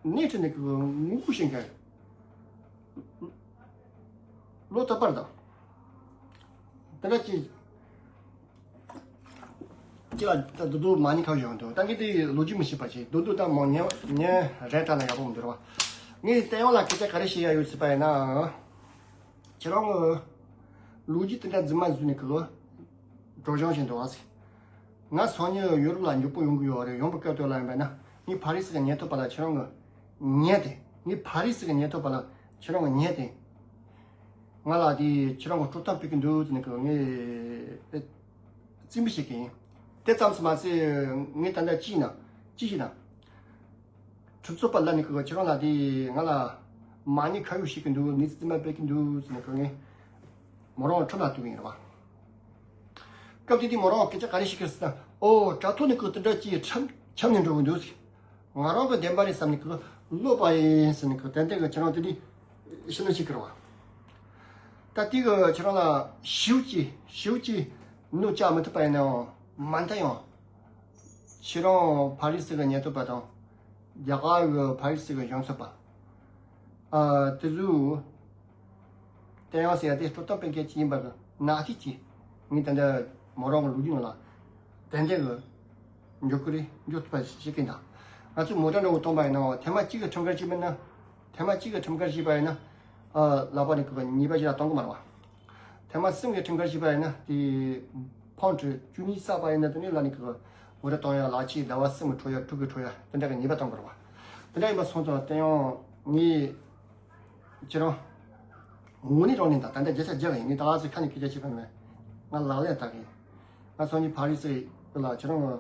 སྣེ་ཁྲིད་ནས་ཀྱི་ངོ་རྒོལ་བྱེད་མཁན་ལོ་ད་བར་དང་། དེ་འདྲ་ཅིག་ཅི་ལ་ད་རྡོ་རྡོ་མ་ཉེས་ཁ་བཞག་འདུག་ད་ངས་དེ་ལོ་རྒྱུས་མི་ཤེས་པ་ཞིག་རྡོ་རྡོ་ད་མང་ཉེ་ཉེ་རེད་དྲ་ན་ཡག་པོ་མི་འདུག་ར་བ། ངས་བསྟན་དབང་ལ་སྐད་ཆ་ག་རེ་བཤད་ཡ་ཡོད་ཟེར་བ་ཡིན་ན། ཁྱེད་རང་གི་ལོ་རྒྱུས་དེ་འདྲ་རྫུན་མ་བཟོས་ནས་གི་སྒྲོག་སྦྱང་བྱེད་འདུག་ཨ་ཟེར། ང་སང་ཉིན་ཡོ་རོབ་ལ་མགྱོགས་པོ་ཡོང་གི་ཡོད་རེད། ཡོང་པའི་སྐབས་དེ་ལ་ཡིན་པ་ན་ངས་ཕ་རི་སི་གི་ཉེན་རྟོག་པ་ལ་ཁྱེད་རང་གི་ཉན་ཏེ། ངས་ཕ་རི་སི་གི་ཉེན་རྟོག་པ་ལ་ཁྱེད་རང་གི་ཉན་ཏེ། ང་ལ་དེ་ཁྱེད་རང་གི་སྤྲོད་སྟངས་སྤེལ་གི་འདུག་ཟེར་ནས་གི་ངས་རྩིས་མི་བྱེད་ཀྱི་ཡིན། དེ་ཙམ་ཟེར་མ་ཟད་ངས་ད་ལྟ་ཅི་ཡིན་ན་ཅི་ཞིག་ན། གྲུབ་ཚོད་པ་ལ་ནི་ཁོ་ཁྱེད་རང་ལ་དེ་ང་ལ་མ་ཉེས་ཁ་གཡོག་བྱེད་ཀྱི་འདུག་གནས་ཚུལ་དེ་མ་སྤེལ་གྱི་འདུག་ཟེར་ནས་ཁོ་ངས་མོ་རང་ཁྲོམ་ལ་གཏུག་གི་ཡིན་རེད་བ། སྐབས་དེ་དུས་མོ་རང་སྐད་ཆ་ག་རེ་བཤད་ཀྱི་ཟེར་ན། ཨོ་དྲ་ཐོག་ནས་ཁོ་དེ་འདྲ་ཅིག་འཁྲབ་འཁྲབ་ནས་འགྲོ་གི་འདུག་ཟེར། ང་རང་གི་བདེན་པ་རེད་བསམ་ནས་ཁོ་ལོག་པ་ཡིན་ཟེར་ནས་ཁོ་ཏན་ཏན་གི་ཁྱེད་རང་དེ་འདྲའི་ཤི་ནོ་བཤད་ཀྱི་རེད་བ། ད་དེ་གི་ཁྱེད་རང་ལ་ཞེ་པོ་ཅིག་ཞེ་པོ་ཅིག་གནོད་བསྐྱལ་མི་ཐུབ་པ་ཡིན་ནའང་མ་མཐའ་ཡང་། ཁྱེད་རང་ཕ་རི་སི་གི་ཉེན་རྟོག་པ་དང་། རྒྱ་གར་གི་ཕ་རི་སི་གི་གཞུང་ཚབ་པ། ཨ་དེ་ཚོས་བསྟན་དབང་ཟེར་ཡ་དེ་སྤྲོད་སྟངས་སྤེལ་མཁན་ཅིག་ཡིན་པ་གི་ནག་ཐིག་ཅིག་ངས་ད་ལྟ་མོ་རང་གི་ལོ་རྒྱུས་ནང་ལ་ཏན་ཏན་གི་འཇོག་གི་རེད། འཇོག་ཐུབ་པ་ཞིག་བྱེད་ཀྱི་ཡིན་ད། ང་ཚོས་མོ་ཊ་འདྲ་བོ་གཏོང་པ་ཡིན་ན་ཐེངས་མ་གཅིག་གི་ཁྲིམས་འགལ་བྱས་པ་ཡིན་ན། ཐེངས་མ་གཅིག་གི་ཁྲིམས་འགལ་བྱས་པ་ཡིན་ན། ཨ་ལག་པ་ནས་གི་ཉེས་པ་ཞིག་ལ་གཏོང་གི་མ་རེད་བ། ཐེངས་མ་གསུམ་གྱི་ཁྲིམས་འགལ་བྱས་པ་ཡིན་ན་དེ་ཕོན་ཁྲི་བཅུ་གཉིས་བསགས་པ་ཡིན་ན་དེ་ནས་ལ་ནི་གི་འོ་ར་གཏོང་ཡ་ལག་ཆས་ཟླ་བ་གསུམ་གྱི་འཕྲོ་ཡ་དྲུག་གི་འཕྲོ་ཡ་དེ་འདྲ་གི་ཉེས་པ་གཏོང་དགོས་རེད་བ། དེ་འདྲ་ཡིན་པ་སོང་ཙང་བསྟན་དབང་ངས་ཁྱེད་རང་ངོ་ནས་རང་ནས་ད་ད་འདྲ་བརྒྱ་ཆ་བརྒྱ་གི་ཡིན། ངས་ད་ག་ཚོད་ཁ་ནས་སྐད་ཆ་བཤད་པ་མེད། ང་ལག་ལེན་བལྟ་གི་ཡིན། ང་སང་ཉིན་ཕ་རི་སི་ལ་ཁྱེད་རང་གི་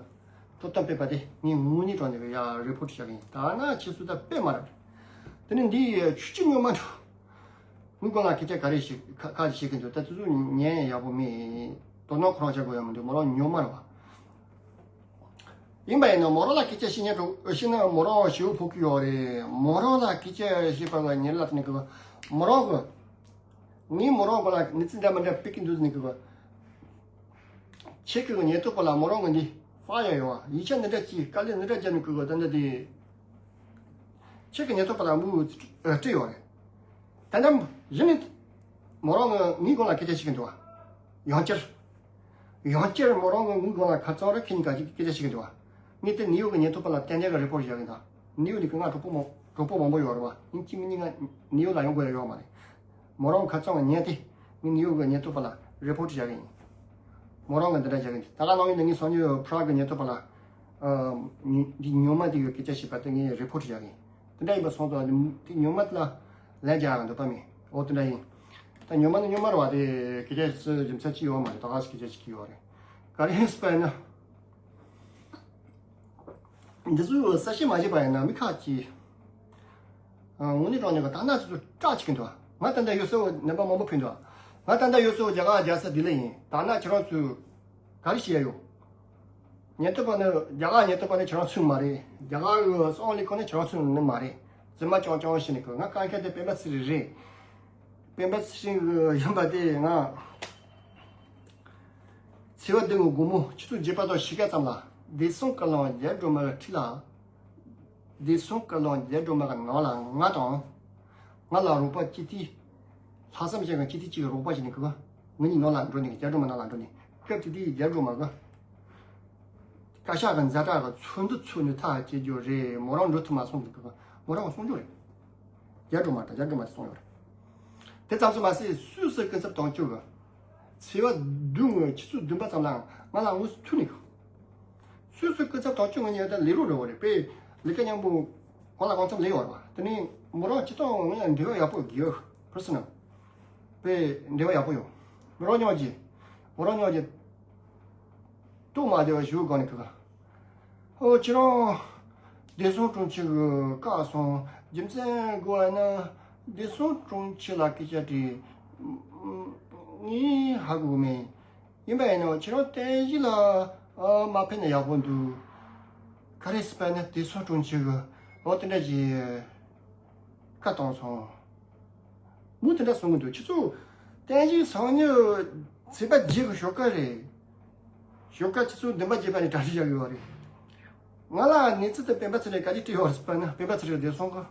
ཐོབ་ཐང་སྤེལ་པ་དེ་ངས་ངོ་ནས་རང་ནས་ཡ་རི་པོ་ཊི་བྱ་གི་ཡིན། ད་ན་ཁྱེད་ཚོ་ད་དཔེ་མ་རེད། དེ་ནས་འདི་ཆུ་ཆུ་ཉོ་མ་འགྲོ། ངའི་སྒང་ལ་སྐད་ཆ་ག་རེ་ཞིག་ཁ་ཁ་ཞིག་བཤད་ཀྱི་འདུག་ད་དེ་ཚོ་ཉན་ཡག་པོ་མེད། དོ་སྣང་ཁོ་རང་བྱ་དགོས་ཡག་མི་འདུག་མོ་རང་ཉོ་མ་རེད་བ། ཡིན་པ་ཡིན་ན་མོ་རང་ལ་སྐད་ཆ་བཤད་ཉན་འགྲོ་བཤད་ན་མོ་རང་ཞེ་པོ་ཕོག་གི་ཡོད་རེད། མོ་རང་ལ་སྐད་ཆ་བཤད་པ་ལ་ཉེར་ལ་དེ་ནི་གི་མོ་རང་གི་ངས་མོ་རང་སྒང་ལ་གནས་ཚུལ་འདྲ་མི་འདྲ་སྤེལ་གྱི་འདུག་ཟེར་ནས་གི། ཁྱེད་ཀྱི་ཉེན་རྟོག་པ་ལ་མོ་རང་གི་འདི་ཧྥ་ཡ་ཡོད་ཡིག་ཆ་འདི་འདྲ་ཅིག་དཀའ་ལས་འདི་འདྲ་བརྒྱབ་ནས་གི་ད་འདི་དེ། ཁྱེད་ཀྱི་ཉེན་རྟོག་པ་ལ་མུ་སྤྲད་ཡོད་རེད། ད་ལྟ་གཞི་ནས་མོ་རང་གི་ངའི་སྒང་ལ་སྐད་ཆ་བཤད་ཀྱི་འདུག་བ། ཡང་བསྐྱར། ཡང་བསྐྱར་མོ་རང་གི་ངའི་སྒང་ལ་ཁ་རྩང་ར་ཁྱེད་གཉིས་ཀ་ཅིག་སྐད་ཆ་བཤད་ཀྱི་འདུག་བ། ངས་དེ་ནིའུ་ཡོག་གི་ཉེན་རྟོག་པ་ལ་ཏན་ཏན་གྱི་རི་པོར་ཊི་བཞག་གི་ཡིན་ད། ནིའུ་ཡོག་ནས་ང་གྲོགས་པོ་མང་གྲོགས་པོ་མང་པོ་ཡོད་རེད་བ། ཉིན་གཅིག་མིན་གཉིས་ང་ནིའུ་ཡོག་ལ་ཡོང་དགོས་ཡ་ཡོད་མ་རེད། མོ་རང་ཁ་རྩང་ཉན་དེ་ངས་ནིའུ་ཡོག་གི་ཉེན་རྟོག་པ་ལ་རི་པོར་ཊི་བཞག་གི་ཡིན། མོ་རང་གི་འདི་འདྲ་བཞག་གི་ཡིན། ད་ག་ནང་ཡིན་ན་ངས་སང་ཉིན་པ་རག་གི་ཉེན་རྟོག་པ་ལ་ཨ་ཉི་འདི་ཉུང་མ་དེ་གི་སྐད་ཆ་བཤད་པ་དེ་ངས་རི་པོར་ཊི་བཞག་གི་ཡིན། དེ་འདྲ་ཡིན་པ་སོང་ཙང་དེ་ཉུང་མ་ལ་ལན་རྒྱག་གི་འདོད་པ་མེད། འོ་དེ་འདྲ་ཡིན། ད་ཉུང་མ་ནི་ཉུང་མ་རེད་བ། དེ་སྐད་ཆ་སུ་རྒྱུ་མཚན་ཅི་ཡོད་མ་རེད། ད་ག་སུ་སྐད་ཆ་ཅི་ཡོད་རེད། ག་རེ་ཡིན་སྤེ་ན། འདི་ཚོ་གསལ་བཤད་མ་བྱས་པ་ཡིན་ན་མི་ཁག་ཅིག་ཨ། དངོས་གནས་དྲང་གནས་ཀྱི་དག་སྣང་ཚོ་སྐྲག་བྱེད་ཀྱི་འདུག་ང་ད་ལྟ་ཡོད་སའི་ནད་པ་མང་པོ་ཕུད་འདུག་ང་ད་ལྟ་ཡོད་སའི་རྒྱ་གར་རྒྱལ་ས་ལྡི་ལི་ཡིན། དག་སྣང་ཁྱེད་རང་ཚོས་ག་རེ་བྱེད་ཡ་ཡོད། ཉེན་རྟོག་པ་ནི་རྒྱ་གར་ཉེན་རྟོག་པ་ནི་ཁྱེད་རང་ཚོའི་མ་རེད། རྒྱ་གར་གྱི་སྲིད་དབང་ལས་ཁུངས་ནི་ཁྱེད་རང་ཚོའི་ནི་མ་རེད། རྫུན་མ་རྐྱང་རྐྱང་བཤད་ནས་གི། ང་གང་ག་དེ་སྤེན་པ་ཚེ་རིང་རེད། སྤེན་པ་ཚེ་རིང་གི་ཡིན་པ་དེ་ང་ཚེས་པ་བདུན་གྱི་དགོང་མོ་ཆུ་ཚོད་བརྒྱད་པ་དང་ཕྱེད་ཀ་ཙམ་ལ་བདེ་སྲུང་བཀའ་བློན་རྒྱ་སྒྲོལ་མ་གི་འཁྲིས་ལ། བདེ་སྲུང་བཀའ་བློན་རྒྱ་སྒྲོལ་མ་གི་ནང་ལ་ང་དང་། ང་ལ་རོགས་པ་སྤྱི་འཐུས། ལྷག་བསམ་ཅན་གྱི་སྤྱི་འཐུས་གཅིག་གིས་རོགས་པ་བྱས་ནས་གི། ང་གཉིས་ནང་ལ་འགྲོ་ནས་རྒྱ་སྒྲོལ་མ་ནང་ལ་འགྲོ་ནས་སྐབས་དེ་དུས་རྒྱ་སྒྲོལ་མ་གི། བཀའ་ཤག་གི་ཛ་དྲག་གི་ཚོགས་འདུ་ཚོགས་ནས་ཐག་བཅད་རྒྱུ་རེད། མོ་རང་འགྲོ་ཐུབ་མ་སོང་ཟེར་གི། མོ་རང་གི་གསུང་རྒྱུ་རེད། རྒྱ་སྒྲོལ་མ་དང་རྒྱ་སྒྲོལ་མ་ཟེར་གསུང་ཡོད་རེད། དེ་ཙམ་དུ་མ་ཟད་སུད་སི་སྐུ་ཚབ་དོན་གཅོད་ཀྱིས་ཚེས་པ་བདུན་ངོ་ཆུ་ཚོད་བདུན་པ་ཙམ་ལའང་ང་ལ་དངོས་སུ་ཐུག་ནས་གི། སུད་སི་སྐུ་ཚབ་དོན་གཅོད་ངོས་ནས་ད་ལས་རོགས་རེད་བ་རེད། དཔེ་ལས་ཀ་མཉམ་པོ་གང་ལ་གང་འཚམ་ལས་ཡོད་རེད་བ། དེ་ནས་མོ་རང་སྤྱི་བཏང་ང་ཡང་འབྲེལ་བ་ཡག་པོ་ཡོད། པར་སོ་ནལ་དཔེ་འབྲེལ་བ་ཡག་པོ་ཡོད། མོ་རང་ཉོག་གི་མོ་རང་ཉོག་གི་ལྟོ་མ་བདེ་བ་ཞུ་གང་ནས་གི། ཨོ་ཁྱེད་རང་བདེ་སྲུང་དྲུང་ཆེ་གི་བཀའ་སོང་རྒྱུ་མཚན་དགོས་ན་བདེ་སྲུང་དྲུང་ཆེ་ལ་སྐད་ཆ་དྲིས། ངས་ཧ་གོ་མེད། ཡིན་པ་ཡིན་ནོ་ཁྱེད་རང་བསྟན་བཞི་ལ་ཨ་མ་ཕེབས་ན་ཡག་པོ་འདུག་ག་རེ་སྤེ་ན་བདེ་སྲུང་དྲུང་ཆེ་གི་ཨོ་དེ་འདྲ་ཞིག་བཀའ་བཏང་སོང་། མོས་དེ་འདྲ་གསུང་གི་འདུག་ཁྱེད་ཚོ་བསྟན་བཞི་སང་ཉིན་ཚེས་པ་བརྒྱད་གི་ཞོགས་ཀ་རེད། ཞོགས་ཀ་ཆུ་ཚོད་བདུན་པ་བརྒྱད་པ་ནས་གྲ་སྒྲིག་བྱ་དགོས་པ་རེད། ང་ལ་གནས་ཚུལ་དེ་སྤེན་པ་ཚེ་རིང་ག་ཅིག་སྤྲད་ཡོད་རེད་ཟེར་བ་ན་སྤེན་པ་ཚེ་རིང་བདེ་སྲུང་གི།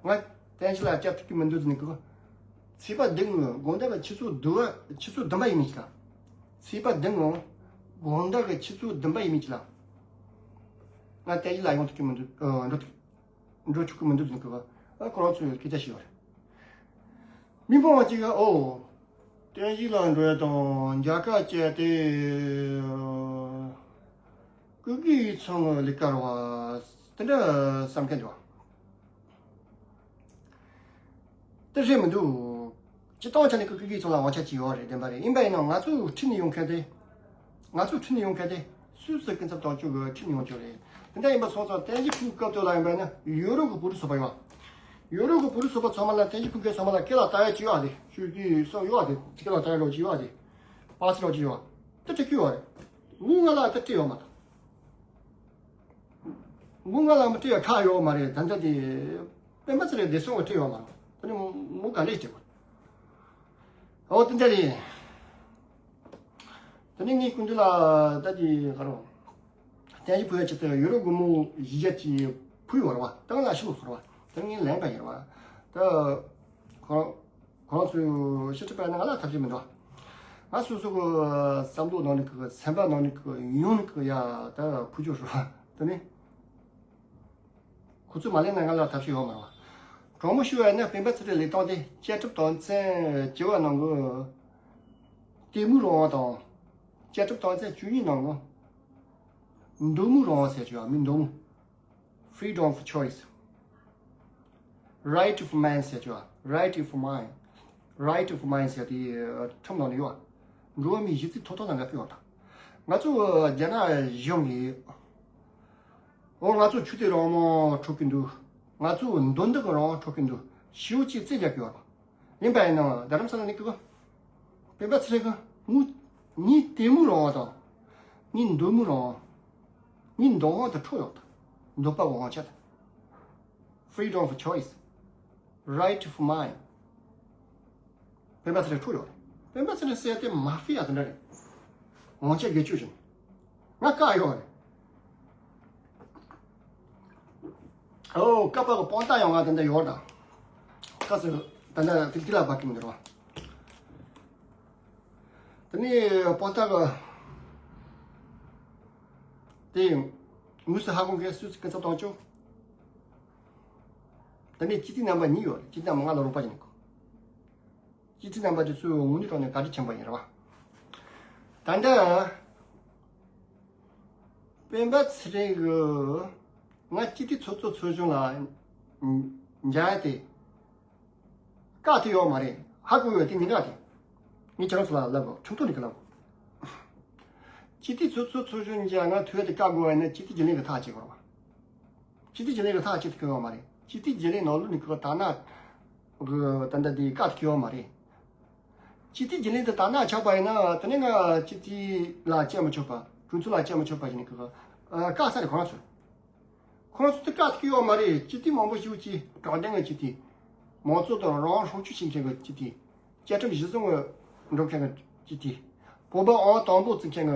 ང་བསྟན་བཞི་ལ་སྐྱབས་ཐུབ་ཀྱི་མི་འདུག་ཟེར་ནས་གི། ཚེས་པ་བདུན་ངོ་དགོང་དག་གི་ཆུ་ཚོད་བདུན་པ་ཆུ་ཚོད་བདུན་པ་ཡིན་མིན་ཅི་ལ། ཚེས་པ་བདུན་ངོ་དགོང་དག་གི་ཆུ་ཚོད་བདུན་པ་ཡིན་མིན་ཅི་ལ། ང་བསྟན་བཞི་ལ་ཡོང་ཐུབ་ཀྱི་མི་འདུག་ཨ། འགྲོ་ཐུབ། འགྲོ་ཆོག་གི་མི་འདུག་ཟེར་གི། ཨ། ཁོ་རང་ཚོས་སྐད་ཆ་བཤད་པ་རེད། མི་མང་བ་གཅིག་ག་ཨོ། བསྟན་བཞི་ལ་འགྲོ་ཡ་དང་མཇལ་ཁ་བཅད་དེ། སྐུ་སྒེར་ཚང་གི་ལས་ཀ་རེད་བ། དེ་འདྲ་བསམ་མཁན་འདུག་བ། དེ་རེད་མི་འདུག་སྤྱི་བཏང་ཆ་ནས་ཀུ་ཀུ་ཀི་ཚོ་ལ་དབང་ཆ་ཅིག་ཡོད་རེད། བདེན་པ་རེད། ཡིན་པ་ཡིན་ན་ང་ཚོ་ཁྲིད་ནས་ཡོང་མཁན་དེ། ང་ཚོ་ཁྲིད་ནས་ཡོང་མཁན་དེ། སུད་སི་སྐུ་ཚབ་དོན་གཅོད་ཀྱིས་ཁྲིད་ནས་ཡོང་རྒྱུ་རེད། དེ་འདྲ་ཡིན་པ་སོང་ཙང་བསྟན་བཅོས་ཕུལ་སྐབས་དེ་ལ་ཡིན་པ་ཡིན་ན་ཡོ་རོབ་ཀྱི་བོད་རིགས་ཚོགས་པ་ཡོད། ཡོ་རོབ་ཀྱི་བོད་རིགས་ཚོགས་པ་ཚང་མ་ལ་བསྟན་བཅོས་ཕུལ་མཁན་ཚང་མ་ལ་སྐེ་ལ་བཏགས་ཡ་ཅིག་ཡོད་ཨ་དེ། ཤོད་དུས་སོགས་ཡོད་ཨ་དེ། སྐེ་ལ་བཏགས་ཡ་ལོ་ཅིག་ཡོད་ཨ་དེ། པ་སི་ལོ་ཅིག་ཡོད། དེ་སྤྲད་ཀྱི་ཡོད་རེད། མོས་ང་ལ་དེ་སྤྲད་ཡོད་མ་རེད། མོས་ང་ལ་མི་སྤྲད་ཡ་ཁག་ཡོད་མ་རེད། ད་ལྟ་དེ། སྤེན་པ་ཚེ་རིང་བདེ་སྲུང་གིས་སྤྲད་ཡོད་མ་རེད། དེ་ནི་མོ་ག་ལེ་སྤྲད་དགོས། ཨོ་དེ་འདྲ་རེད། དེ་ནི་ངས་སྐུ་མདུན་ལ་ད་དེ་ག་རེ། བསྟན་བཅོས་ཕུལ་ཡ་ཆེད་དུ་ཡོ་རོབ་སྒོར་མོ་བཞི་བརྒྱ་ཅིག་ཕུལ་ཡོད་རེད་བ། ད་ང་ལ་ཕྱི་ལོགས་སོང་རེད་བ། ད་ངས་ལེན་པ་ཡིན་རེད་བ། ད་ཁོ་རང་། ཁོ་རང་ཚོས་ཕྱི་དྲིལ་བ་ནི་ང་ལ་ཐབས་ཤེས་མི་འདུག་ང་སོ་སོ་གི་བསམ་བློ་ནང་ནས་གི་སེམས་པ་ནང་ནས་གི་ཡོང་ནས་གི་ཡ་ད་ཕུལ་རྒྱུ་རེད་བ། དེ་ནི། ཁོ་ཚོས་མ་ལེན་ན་ང་ལ་ཐབས་ཤེས་ཡོད་མ་རེད་བ། དྲང་མོ་ཞུ་བ་ཡིན་ན་སྤེན་པ་ཚེ་རིང་ལས་སྟངས་དེ་བཅའ་ཁྲིམས་དོན་ཚན་བཅུ་པ་ནང་གི་དད་མོས་རང་དབང་དང་། བཅའ་ཁྲིམས་དོན་ཚན་བཅུ་གཉིས་ནང་གི་འདོད་མོས་རང་དབང་ཟེར་གྱི་ཡོད། མིའི་འདོད་མོས། Freedom of choice. Right of mind ཟེར་གྱི་ཡོད། Right of mind. Right of mind ཟེར་དེ་ཁྲིམས་ནང་ནས་ཡོད། འགྲོ་བ་མིའི་གཞི་རྩའི་ཐོབ་ཐང་དང་འགལ་གྱི་ཡོད་ད། ང་ཚོ་རྒྱ་ནག་གཞུང་གིས། འོ་ང་ཚོ་ཆོས་དད་རང་དབང་འཕྲོག་གི་འདུག་ང་ཚོ་འདོད་འདུན་གྱི་རང་དབང་འཕྲོག་གི་འདུག་ཞེ་པོ་ཅིག་རྩོད་རྒྱག་གི་ཡོད་རེད། ཡིན་པ་ཡིན་ནའང་རྡ་རམ་ས་ལ་ནས་ཀྱི་སྤེན་པ་ཚེ་རིང་གིས་ངའི་དད་མོས་རང་དབང་དང་། ངའི་འདོད་མོས་རང་དབང་། ངའི་འདོད་དབང་དེ་འཕྲོག་ཡོད་ད། འདོད་པ་གི་དབང་ཆ་དེ། Freedom of choice. Right of mind. སྤེན་པ་ཚེ་རིང་འཕྲོག་ཡོད་རེད། སྤེན་པ་ཚེ་རིང་ཟེར་ཡ་དེ་མ་ཧྥི་ཡ་དེ་འདྲ་རེད། དབང་ཆ་སྒེར་གཅོད་བྱས་ནས། ང་བཀག་ཡོད་རེད། ཨོ་ཀ་པ་གི་དཔང་རྟགས་ཡང་ང་དེ་འདྲ་ཡོད་རེད་ད། ཁ་སང་ད་ལྟ་དེ་དེ་ལ་བབས་ཀྱི་མི་འདུག་ར། དེ་ནས་དཔང་རྟགས་གི་དེ་ དངོས་སུ་ཧ་གོ་མཁན་སུས་སུ་སྐུ་ཚབ་བཏང་ཆོག་དེ་ནས་སྤྱི་འཐུས་རྣམ་པ་གཉིས་ཡོད་རེད། སྤྱི་འཐུས་རྣམ་པ་ང་ལ་རོགས་པ་བྱེད་ནི་ཁོ། སྤྱི་འཐུས་རྣམ་པ་དེ་ཚོས་དངོས་གནས་དྲང་གནས་བཀའ་དྲིན་ཆེན་པོ་ཡིན་རེད་བ། ད་ལྟ་སྤེན་པ་ཚེ་རིང་གི་ང་སྤྱི་འཐུས་ཚོགས་གཙོ་ཚོགས་གཞོན་ལ་མཇལ་ཡ་དེ་བཀག་ཐུབ་ཡོད་མ་རེད། ཧ་གོ་ཡོད་དེ་མི་འདྲ་དེ། ངས་ཁྱེད་རང་ཚོ་ལ་ལབ་དགོས། ཁྲིམས་ཐོག་ནས་ཀྱི་ལབ་དགོས། སྤྱི་འཐུས་ཚོགས་གཙོ་ཚོགས་གཞོན་མཇལ་ང་ཐུབ་ཡ་དེ་བཀག་དགོས་པ་ཡིན་ན་སྤྱི་འཐུས་རྒྱུན་ལས་ཀྱི་ཐག་བཅད་དགོས་རེད་བ། སྤྱི་འཐུས་རྒྱུན་ལས་ཀྱི་ཐག་བཅད་ཐུབ་ཀྱི་ཡོད་མ་རེད། སྤྱི་འཐུས་རྒྱུན་ལས་ནང་ལོགས་ནས་ཀྱི་དག་སྣང་གི་ད་ལྟ་དེ་བཀག་ཐུབ་ཀྱི་ཡོད་མ་རེད། སྤྱི་འཐུས་རྒྱུན་ལས་དེ་དག་སྣང་ཆགས་པ་ཡིན་ན་དེ་ནས་ང་སྤྱི་འཐུས་ལ་བཅར་མི་ཆོག་པ། གྲོས་ཚོགས་ལ་བཅར་མི་ཆོག་པ་ཞིག་ནས་ཀྱི་བཀག་ས་རེད་ཁོ་རང་ཚོ། ཁོ་རང་ཚོ་དེ་བཀག་ཐུབ་ཀྱི་ཡོད་མ་རེད། སྤྱི་འཐུས་མང་པོ་ཞིག་ཅིག་དྲང་བདེན་གྱི་སྤྱི་འཐུས། མང་གཙོ་དང་རང་དབང་སྲུང་སྐྱོབ་བྱེད་མཁན་གྱི་སྤྱི་འཐུས། བཅའ་ཁྲིམས་གཞི་བཟུང་གི་འགྲོ་མཁན་གྱི་སྤྱི་འཐུས། བོད་པ་ཨང་དང་པོ་བརྩི་མཁན་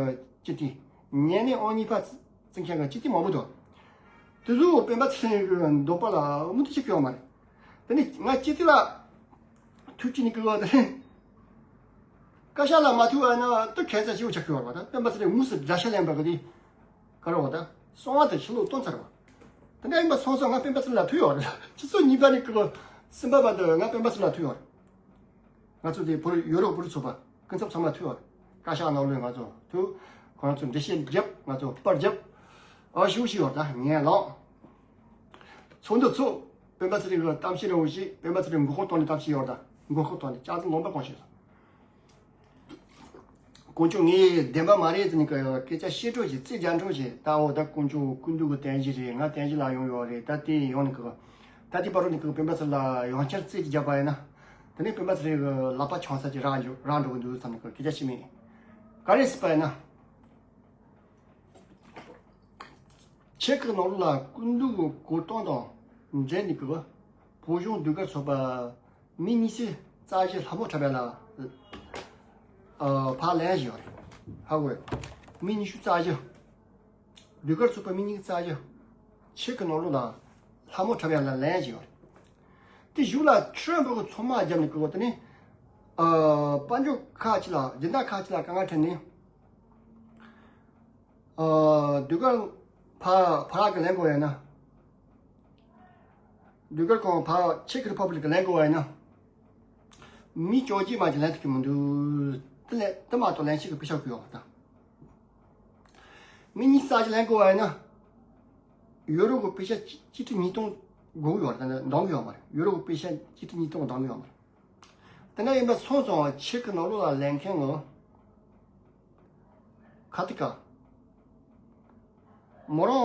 གྱི་སྤྱི་འཐུས། ཉེ་གནས་ཨང་གཉིས་པ་བརྩི་མཁན་གྱི་སྤྱི་འཐུས་མང་པོ་འདུག་དེ་ཚོ་སྤེན་པ་ཚེ་རིང་གི་འདོད་པ་ལ་མུ་མཐུད་བྱེད་ཀྱི་ཡོད་མ་རེད། དེ་ནས་ང་སྤྱི་འཐུས་ལ་ཐུག་ཅི་ནི་ཀི་བ་དེ་བཀའ་ཤག་ལ་མ་ཐུག་པ་ན་དུ་ཁ་ས་ཞིག་ཆགས་ཀྱི་ཡོད་རེད་བ། ད་སྤེན་པ་ཚེ་རིང་དངོས་སུ་དགྲ་ཤ་ལེན་པ་གི་དེ་ག་རེ་བ། ད་གསང་བ་དེ་ཕྱི་ལོགས་བཏོན་ཚར་བ། དེ་འདྲ་ཡིན་པ་སོང་སོང་ང་སྤེན་པ་ཚེ་རིང་ལ་ཐུག་ཡོད་རེད། ཆུ་ཚོད་གཉིས་པ་ནས་ཀི་བ་སེམས་པ་བ་དུ་ང་སྤེན་པ་ཚེ་རིང་ལ་ཐུག་ཡོད་རེད། ང་ཚོ་དེ་བོད་ཡུ་རོབ་བོད་རིགས་ཚོགས་པ་སྐུ་ཚབ་ཚང་མ་ཐུག་ཡོད་རེད། བཀའ་ཤག་ནང་ལོགས་ང་ཚོ་ཐུག་ཁོ་རང་ཚོ་འགྲེལ་བཤད་རྒྱབ། ང་ཚོ་པར་རྒྱབ། ཨ་ཞུ་ཞུ་ཡོད་རེད། ད་ངས་ལགས། ཚོགས་འདུ་ཚོགས། སྤེན་པ་ཚེ་རིང་གི་གཏམ་བཤད་རིང་བོ་ཞིག་སྤེན་པ་ཚེ་རིང་མགོ་སྐོར་བཏང་ནས་གཏམ་བཤད་ཡོད་རེད། ད་མགོ་སྐོར་བཏང་ནས་ལྕགས་ཟམ་ལུང་པ་གང་བཤད་སོང་། དཀོན་མཆོག་ངས་བདེན་པ་མ་རེད་ཟེར་ནས་སྐད་ཆ་བཤད་འཕྲོ་ཞིག་རྩིས་རྒྱག་འཕྲོ་ཞིག་ད་འོ་ད་དཀོན་མཆོག་སྐུ་མདུན་གྱི་རྟེན་གཞི་རེད། ང་རྟེན་གཞི་ལ་ཡོང་ཡོད་རེད། ད་དེ་ཡོང་ནས་ཀི་ད་དེ་བར་དུ་ནས་ཀི་སྤེན་པ་ཚེ་རིང་ལ་ཡང་བསྐྱར་རྩིས་ཅིག་བརྒྱབ་པ་ཡིན་ན། དེ་ནས་སྤེན་པ་ཚེ་རིང་གི་ལག་པ་ཆང་ས་ཅིག་རག་འགྲོ་རག་འགྲོ་གི་འདུག་བསམ་ནས་ཀི་སྐད་ཆ་བཤད་མེད། ག་རེ་ཟེར་བ་ཡིན་ན། ཆེ་ཁག་ནང་ལ་སྐུ་མདུན་གྱི་གོ་སྟངས་དང་འབྲེལ་ནས་ཀི་བོད་གཞུང་ཟློས་གར་ཚོགས་པ་མི་ཉི་ཤུ་རྩ་བཞི་ལྷ་མོ་འཁྲབ་ཡ་ལ་ཨ་ཕར་ལན་ཞིག་ཡོད་རེད། ཧ་གོ་ཡོད། མི་ཉི་ཤུ་རྩ་བཞི། ཟློས་གར་ཚོགས་པ་མི་ཉི་ཤུ་རྩ་བཞི་ཆེ་ཁག་ནང་ལོགས་ལ་ལྷ་མོ་འཁྲབ་ཡ་ལ་ལན་ཞིག་ཡོད་རེད། དེ་གཞུག་ལ་ཁྲི་རིན་པོ་ཆེ་ཚང་མ་བརྒྱབ་ནས་ཀི་བོ་དེ་ནས་ཨ་དཔལ་འབྱོར་ཁག་ཅིག་ལ་སྦྱིན་བདག་ཁག་ཅིག་ལ་དཀའ་ངལ་འཕྲད་ནས། ཨ་ཟློས་གར་ཕར་ཕར་གི་ལེན་དགོས་ཡོད་ན། ཟློས་གར་ཁང་ཕར་ཆེ་ཁག་རི་ཕབ་ལིག་གི་ལེན་དགོས་ཡོད་ན། མི་བཅོ་བརྒྱད་མ་ཅིག་ལེན་ཐུབ་ཀྱི་མི་འདུག་དེ་ལས་དེ་མ་གཏོགས་ལེན་ཤེས་ཀྱི་པེ་ཤག་གི་ཡོད་པ་དང་། མི་ཉི་ཤུ་རྩ་བཞི་ལེན་དགོས་ཡོད་ན། ཡུ་རོ་གི་པེ་ཤག་གཅིག་ཁྲི་ཉིས་སྟོང་དགོས་ཀྱི་ཡོད་རེད། ད་འདང་གི་ཡོད་མ་རེད། ཡུ་རོ་གི་པེ་ཤག་གཅིག་ཁྲི་ཉིས་སྟོང་འདང་གི་ཡོད་མ་རེད། དེ་འདྲ་ཡིན་པ་སོང་ཙང་ཆེ་ཁག་ནང་ལོགས་ལ་ལེན་མཁན་ངོ་། ཁ་ཏི་ཀ་མོ་རང་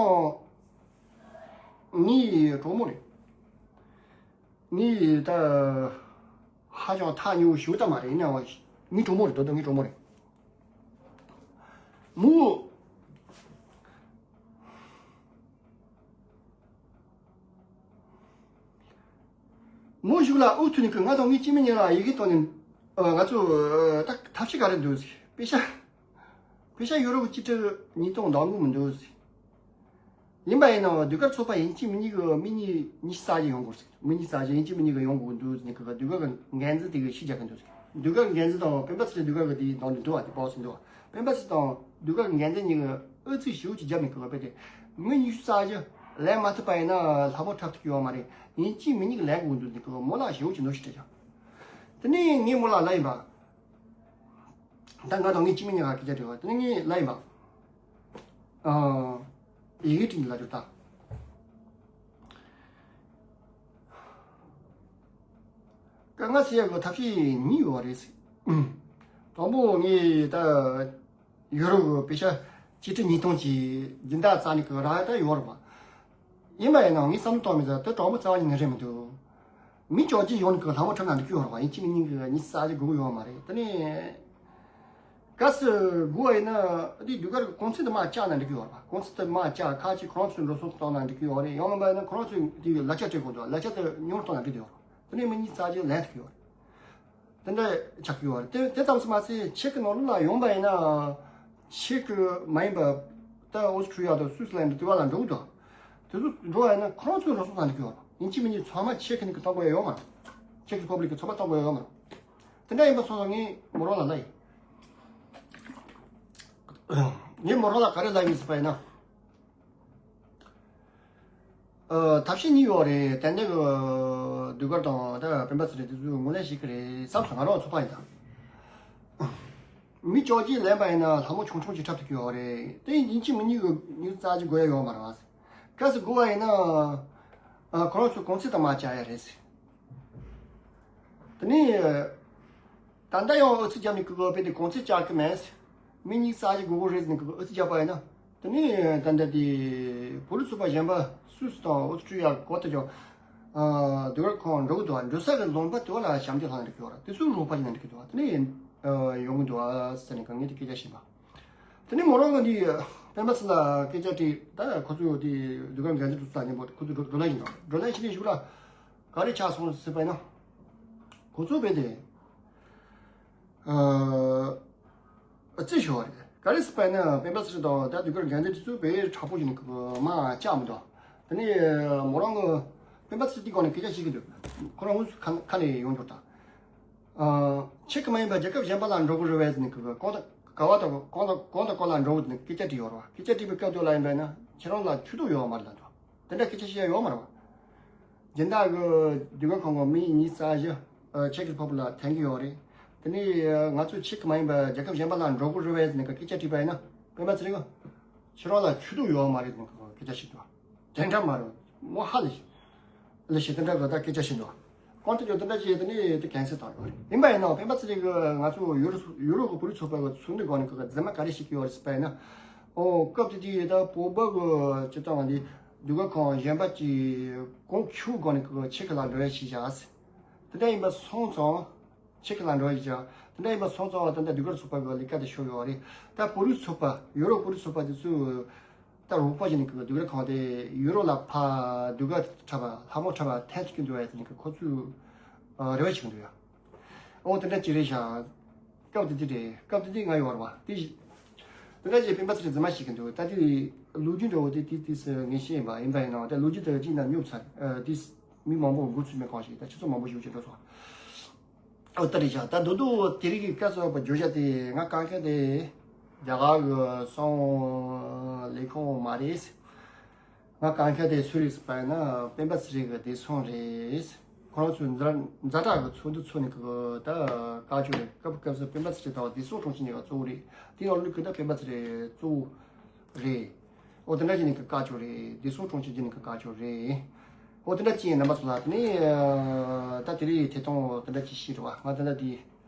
ངའི་གྲོགས་མོ་རེད། ངའི་ད་ཧ་ཅང་ཐག་ཉེ་བོ་ཞུ་ད་མ་རེད། ཡིན་ནའང་ངའི་གྲོགས་མོ་རེད། ད་ད་ངའི་གྲོགས་མོ་རེད། མོ། མོ་གཞུག་ལ་ཨུ་ཐུ་ནི་ཀི་ང་དང་ངའི་སྐྱེ་དམན་གཉིས་ལ་ཡི་གེ་བཏང་ནས་ཨ་ང་ཚོ་ཨ་ད་ཐབས་ཤེས་ག་རེ་འདུག་ཟེར། པེ་ཤ་པེ་ཤ་ཡུ་རོ་གི་གཅིག་ཁྲི་ཉིས་སྟོང་འདང་གི་མི་འདུག་ཟེར། ཡིན་པ་ཡིན་ནའང་ཟློས་གར་ཚོགས་པ་ཡིན་གཅིག་མིན་གཉིས་ཀྱི་མི་གཉིས་ཉི་ཤུ་རྩ་བཞི་ཡོང་དགོས་ཟེར། མི་ཉི་ཤུ་རྩ་བཞི་ཡིན་གཅིག་མིན་གཉིས་ཀྱི་ཡོང་དགོས་འདུག་ཟེར་ནས་ཀི་ཟློས་གར་གི་འགན་འཛིན་དེ་གི་ཤུགས་རྒྱག་གི་འདུག་ཟེར། ཟློས་གར་གི་འགན་འཛིན་དང་སྤེན་པ་ཚེ་རིང་ཟློས་གར་གི་དེའི་ནང་དུ་འདུག་བ། དེ་པོ་ཟེར་འདུག་བ། སྤེན་པ་ཚེ་དང་ཟློས་གར་གི་འགན་འཛིན་གཉིས་ཀྱི་ཨུ་ཚུགས་ཞེ་པོ་ཅིག་བརྒྱབ་ནས་ཀི་ཟློས་གར་དེ་མི་ཉི་ཤུ་རྩ་བཞི་ལེན་མ་ཐུབ་པ་ཡིན་ན་ལྷ་མོ་འཁྲབ་ཐུབ་ཀྱི་ཡོད་མ་རེད། ཡིན་གཅིག་མིན་གཉིས་ཀྱི་ལེན་དགོས་འདུག་ཟེར་ནས་ཀི་མོ་ལ་ཞེ་པོ་ཅིག་གནོན་ཤུགས་སྤྲད་ཀྱང་། དེ་ནས་ངས་མོ་ལ་ལབ་ཡིན་པ། ད་ང་དང་ངའི་སྐྱེ་དམན་གཉིས་ཀ་སྐད་ཆ་དྲི་བ་དེ་ནི་ངས་ལབ་ཡིན་པ། ཨ། ཡི་གེ་བྲིས་ནས་ལབ་རྒྱུ་ད། དཀའ་ངལ་སེལ་ཡག་གི་ཐབས་ཤེས་གཉིས་ཡོད་རེད་ཟེར། དང་པོ་ངས་ད་ཡུ་རོ་གི་པེ་ཤ་གཅིག་ཁྲི་ཉིས་སྟོང་གི་སྦྱིན་བདག་རྩ་ནས་གི་རག་ཡ་ད་ཡོད་རེད་པ། ཡིན་པ་ཡིན་ནའང་ངས་བསམ་བློ་གཏོང་མི་ཚར་དེ་དྲང་པོ་རྩ་བ་ཉིད་ནས་རེད་མི་འདུག་མི་བཅོ་བརྒྱད་ཡོང་གི་ལྷ་མོ་འཁྲབ་ན་འགྲིག་གི་ཡོད་རེད་པ། ཡིན་གཅིག་མིན་གཉིས་ཀྱི་ཉི་ཤུ་རྩ་བཞི་དགོས་ཀྱི་ཡོད་མ་རེད། དེ་ནས་གལ་སྲིད་དགོས་པ་ཡིན་ན་དེ་ཟློས་གར་གྱི་གུང་ཚིགས་དེ་མར་བཅག་ན་འགྲིག་གི་ཡོད་རེད་པ། གུང་ཚིགས་དེ་མར་བཅག་ཁ་ཅིག་ཁོ་རང་ཚོའི་འགྲོ་སོང་གཏོང་ན་འགྲིག་གི་ཡོད་རེད། ཡང་མིན་པ་ཡིན་ན་ཁོ་རང་ཚོས་དེ་ལག་ཆ་སྤྲད་དགོས་འདུག་ལག་ཆ་དེ་ཉུང་རུ་གཏོང་ན་འགྲིག་གི་ཡོད་རེད། དེ་ནས་མི་ཉི་ཤུ་རྩ་བཞི་ལེན་ཐུབ་ཀྱི་ཡོད་རེད། དེ་འདྲ་ཆགས་ཀྱི་ཡོད་རེད། དེ་དེ་ཙམ་ཞིག་མ་ཚད་ཆེ་ཁག་ནང་ལོགས་ལ་ཡོང་པ་ཡིན་ན་ཆེ་ཁག་མ་ཡིན་པ་ད་ཨོ་སི་ཁྲུ་ལི་ཡ་དང་སུའི་སི་ལན་དང་དེ་བ་ལ་འགྲོ་གི་འདུག་དེ་ཚོ་འགྲོ་བ་ཡིན་ན་ཁོ་རང་ཚོའི་རང་སྲོག་བཏང་འགྲིག་གི་ཡོད་རེད། ཡིན་གཅིག་མིན་གཉིས་ཚང་མ་ཆེ་ཁག་ནས་ཀྱི་གཏོང་དགོས་ཡ་ཡོད་མ་རེད། ཆེ་ཁག་རི་ཕབ་ལིག་གི་ཚང་མ་གཏོང་དགོས་ཡ་ཡོད་མ་རེད། དེ་འདྲ་ཡིན་པ་སོང་ཙང་ངས་མོ་རང་ལ་ལབ་ཡིན། ངས་མོ་རང་ལ་ག་རེ་ལབ་ཡིན་ཟེར་བ་ཡིན་ན། ཐབས་ཤེས་གཉིས་ཡོད་རེད། ཏན་ཏན་གྱི་ཟློས་གར་དང་ད་སྤེན་པ་ཚེ་རིང་དེ་ཚོས་ངོས་ལེན་བྱེད་ཀྱི་རེད་བསམ་སོང་། ང་རང་ཚོགས་པ་ཡིན་ད། མི་བཅོ་བརྒྱད་ལེན་པ་ཡིན་ན་ལྷ་མོ་ཆུང་ཆུང་ཅིག་འཁྲབ་ཐུབ་ཀྱི་ཡོད་རེད། དེ་ཡིན་གཅིག་མིན་གཉིས་ཀྱི་ཉིན་རྩ་གཅིག་དགོས་ཡ་ཡོད་མ་རེད་བ། སྐབས་སུ་དགོས་པ་ཡིན་ན། ཁོ་རང་ཚོ་གུང་ཚིགས་དང་མ་བཅར་ཡ་རེད། དེ་ནས། ད་ལྟ་ཡང་ཨུ་ཚུགས་རྒྱབ་ནས་ཀི་གོ་བེ་དེ་གུང་ཚིགས་བཅར་གི་མེད། མི་གཉིས་རྩ་གཅིག་དགོས་དགོས་རེད་ཟེར་ནས་ཀི་གོ་ཨུ་ཚུགས་རྒྱབ་པ་ཡིན་ན། དེ་ནས་ད་ལྟ་དེ་བོད་རིགས་ཚོགས་པ་གཞན་པ་སུས་སུ་དང་ཨུ་ཚུགས་ཡག་གོ་ཐུབ་ཀྱང་། སྡེ་བར་ཁང་འགྲོ་གི་འདུག་བ། འགྲོ་ས་གི་ལུང་པ་དེ་བ་ལ་ཞབས་འདེགས་ལྷག་ནས་འགྲོ་གི་ཡོད་ར། དེ་ཚོ་རོགས་པ་ཞིག་ནས་འགྲོ་གི་འདུག་བ། དེ་ནས་ཡོང་གི་འདུག་བ་ཟེར་ནས་ཀ་ངས་དེ་སྐད་ཆ་བཤད་པ། དེ་ནས་མོ་རང་གི་འདི་སྤེན་པ་ཚེ་ལ་སྐད་ཆ་དྲིས། ད་ཁོ་ཚོ་དེ་འདུ་ཁང་འགན་འཛིན་དུ་ས་ཉིན་པོ་ཁོ་ཚོ་འགྲོ་ལན་ཞིག་འགྲོ་ལན་ཞིག་ནས་ཞུ་ལ། ག་རེ་ཆགས་སོང་ཟེར་པ་ཡིན་ན། ཁོ་ཚོ་བས་དེ། ཨ་རྩིས་ཞུ་བ་རེད། ག་རེ་ཟེར་པ་ཡིན་ན་སྤེན་པ་ཚེ་རིང་དང་ད་འདུ་ཁང་འགན་འཛིན་དེ་ཚོ་བས་དྲག་པོ་ཞིག་ནས་མ་བཅག་མི་འདུག་དེ་ནས་མོ་རང་གི་སྤེན་པ་ཚེ་རིང་དེ་སྒང་ནས་སྐད་ཆ་བཤད་ཀྱི་འདུག་ཁོ་རང་དངོས་སུ་ཁ་ཁ་ནས་ཡོང་འགྱུར་དང་། ཨ། ཁྱེད་ཀྱི་མ་ཡིན་པ་རྒྱལ་ཁབ་གཞན་པ་ལ་འགྲོ་དགོས་རེད་བས་ཟེར་ནས་ཀྱི་གང་དང་ག་བ་དང་གང་དང་གང་དང་གང་ལ་འགྲོ་དགོས་ཟེར་ནས་སྐད་ཆ་དྲིས་ཡོད་རེད་བ། སྐད་ཆ་དྲིས་པའི་སྐབས་དུ་ལ་ཡིན་པས་ན་ཁྱེད་རང་ལ་ཆོས་དོགས་ཡོད་མ་རེད་ལ་འདུག་དེ་འདྲ་སྐད་ཆ་བཤད་ཡ་ཡོད་མ་རེད་བ། སྦྱིན་བདག་གི་འདུ་ཁང་ཁང་གི་མི་ཉིས་རྩ་བཞི་ཆེ་ཁི་ཕོབ་ལ་འཐེན་གྱི་ཡོད་རེད། དེ་ནས་ང་ཚོ་ཁྱེད་ཀྱི་མ་ཡིན་པ་རྒྱལ་ཁབ་གཞན་པ་ལ་འགྲོ་དགོས་རེད་བས་ཟེར་ནས་སྐད་ཆ་དྲིས་པ་ཡིན་ན་སྤེན་པ་ཚེ་རིང་གིས་ཁྱེད་རང་ལ་ཆོས་དོགས་ཡོད་མ་རེད་ཟེར་ནས་སྐད་ཆ་བཤད་འདུག་དེ་འདྲ་མ་རེད། མོ་ཧ་ལས་ཤིག་ལས་ཤིག་དེ་འདྲ་གི་ད་སྐད་ཆ་བཤད་འདུག་གང་ལྟར་ཡོད་དེ་འདྲ་བྱས་དེ་ནས་དེ་གན་སེལ་བཏང་ཡོད་རེད། ཡིན་པ་ཡིན་ནའང་སྤེན་པ་ཚེ་རིང་གིས་ང་ཚོ་ཡུ་རོ་ཡུ་རོ་གི་བོད་རིགས་ཚོགས་པ་གི་ཚོགས་འདུའི་སྒང་ནས་ཁོ་གི་རྫུན་མ་ག་རེ་བཤད་ཀྱི་ཡོད་རེད་ཟེར་པ་ཡིན་ན། ཨོ་སྐབས་དེ་དུས་ད་བོད་པ་གི་སྤྱི་བཏང་འདི་འདུ་ཁང་ཁང་གཞན་པ་གྱི་གོང་ཆུ་སྒང་ནས་ཁོ་གི་ཆེ་ཁི་ལ་འགྲོ་ཡ་ཞིག་བཞག་ཟེར། དེ་འདྲ་ཡིན་པ་སོང་ཙང་། ཆེ་ཁི་ལ་འགྲོ་ཡ་ཞིག་བཞག་དེ་འདྲ་ཡིན་པ་སོང་ཙང་ད་ལྟ་འདུ་ཁང་ཚོགས་པ་གི་ལས་ཀ་དེ་ཤོར་ཡོད་རེད། ད་བོད་རིགས་ཚོགས་པ་ཡུ་རོ་བོད་རིགས་ཚོགས་པ་དེ་ཚོས། ད་རོགས་པ་ཞིག་ནས་ཀྱི་འདུ་ཁང་དེ་ཡུ་རོ་ལ་ཕ་འདུ་ཁང་འཁྲབ་པ་ལྷ་མོ་འཁྲབ་པ་འཐེན་ཐུབ་ཀྱི་འདུག་ཡ་ཟེར་ནས་ཁོ་ཚོས་རེ་བ་བྱེད་ཀྱི་འདུག་ཡ། ཨོ་དེ་འདྲ་ཅིག་རེད་ཤག་སྐབས་དེ་དུས་རེད། སྐབས་དེ་དུས་ང་ཡོད་རེད་བ། དེ་དེ་འདྲ་ཅིག་སྤེན་པ་ཚེ་རིང་རྫུན་མ་བཤད་ཀྱི་འདུག་ད་དེ་ལོ་རྒྱུས་འདྲ་བོ་དེ་དེ་དུས་སུ་ངས་བཤད་ཡིན་པ་ཡིན་པ་ཡིན་ནའང་ད་ལོ་རྒྱུས་དེ་གཅིག་ན་སྙོབ་ཚར། དེ་མི་མང་པོ་འགོ་ཚུགས་མེད་གང་ཞིག་ད་ཁྱེད་ཚོ་མང་པོ་ཞིག་ཅིག་འགྲོ་སོང་། ཨོ་ད་རེད་ཤག་ད་དུང་དུང་དེ་རིང་གི་སྐབས་སུ་བརྗོད་བྱ་དེ་ང་གང་ཤེས་དེ་རྒྱ་གར་གི་གསང་བའི་ལས་ཁུངས་མ་རེད། ང་གང་ཤེས་དེ་སུ་རེད་ཟེར་པ་ཡིན་ན་སྤེན་པ་ཚེ་རིང་གི་བདེ་སྲུང་རེད། ཁོ་རང་ཚོས་ཛ་ཛ་དྲག་གི་ཚོགས་འདུ་ཚོགས་ནས་གི་ད་བཀའ་ཆོས་རེད། སྐབས་སྐབས་སུ་སྤེན་པ་ཚེ་རིང་དང་བདེ་སྲུང་དྲུང་ཆེ་གཉིས་ཀ་གཙོ་བོ་རེད། དེའི་ནང་ལོགས་ཀྱི་ད་སྤེན་པ་ཚེ་རིང་གཙོ་བོ་རེད། ཨོ་དེ་འདྲ་བྱས་ནས་ཀྱི་བཀའ་ཆོས་རེད། བདེ་སྲུང་དྲུང་ཆེ་བྱས་ནས་ཀྱི་བཀའ་ཆོས་རེད། ཨོ་དེ་འདྲ་བྱས་རྣམ་པ་ཚོ་ལ་དེ་ནས་ད་དེ་རིང་ཐད་གཏོང་དེ་འདྲ་ཅིག་ཤེས་རེད་བ། ང་དེ་འདྲ་དེ་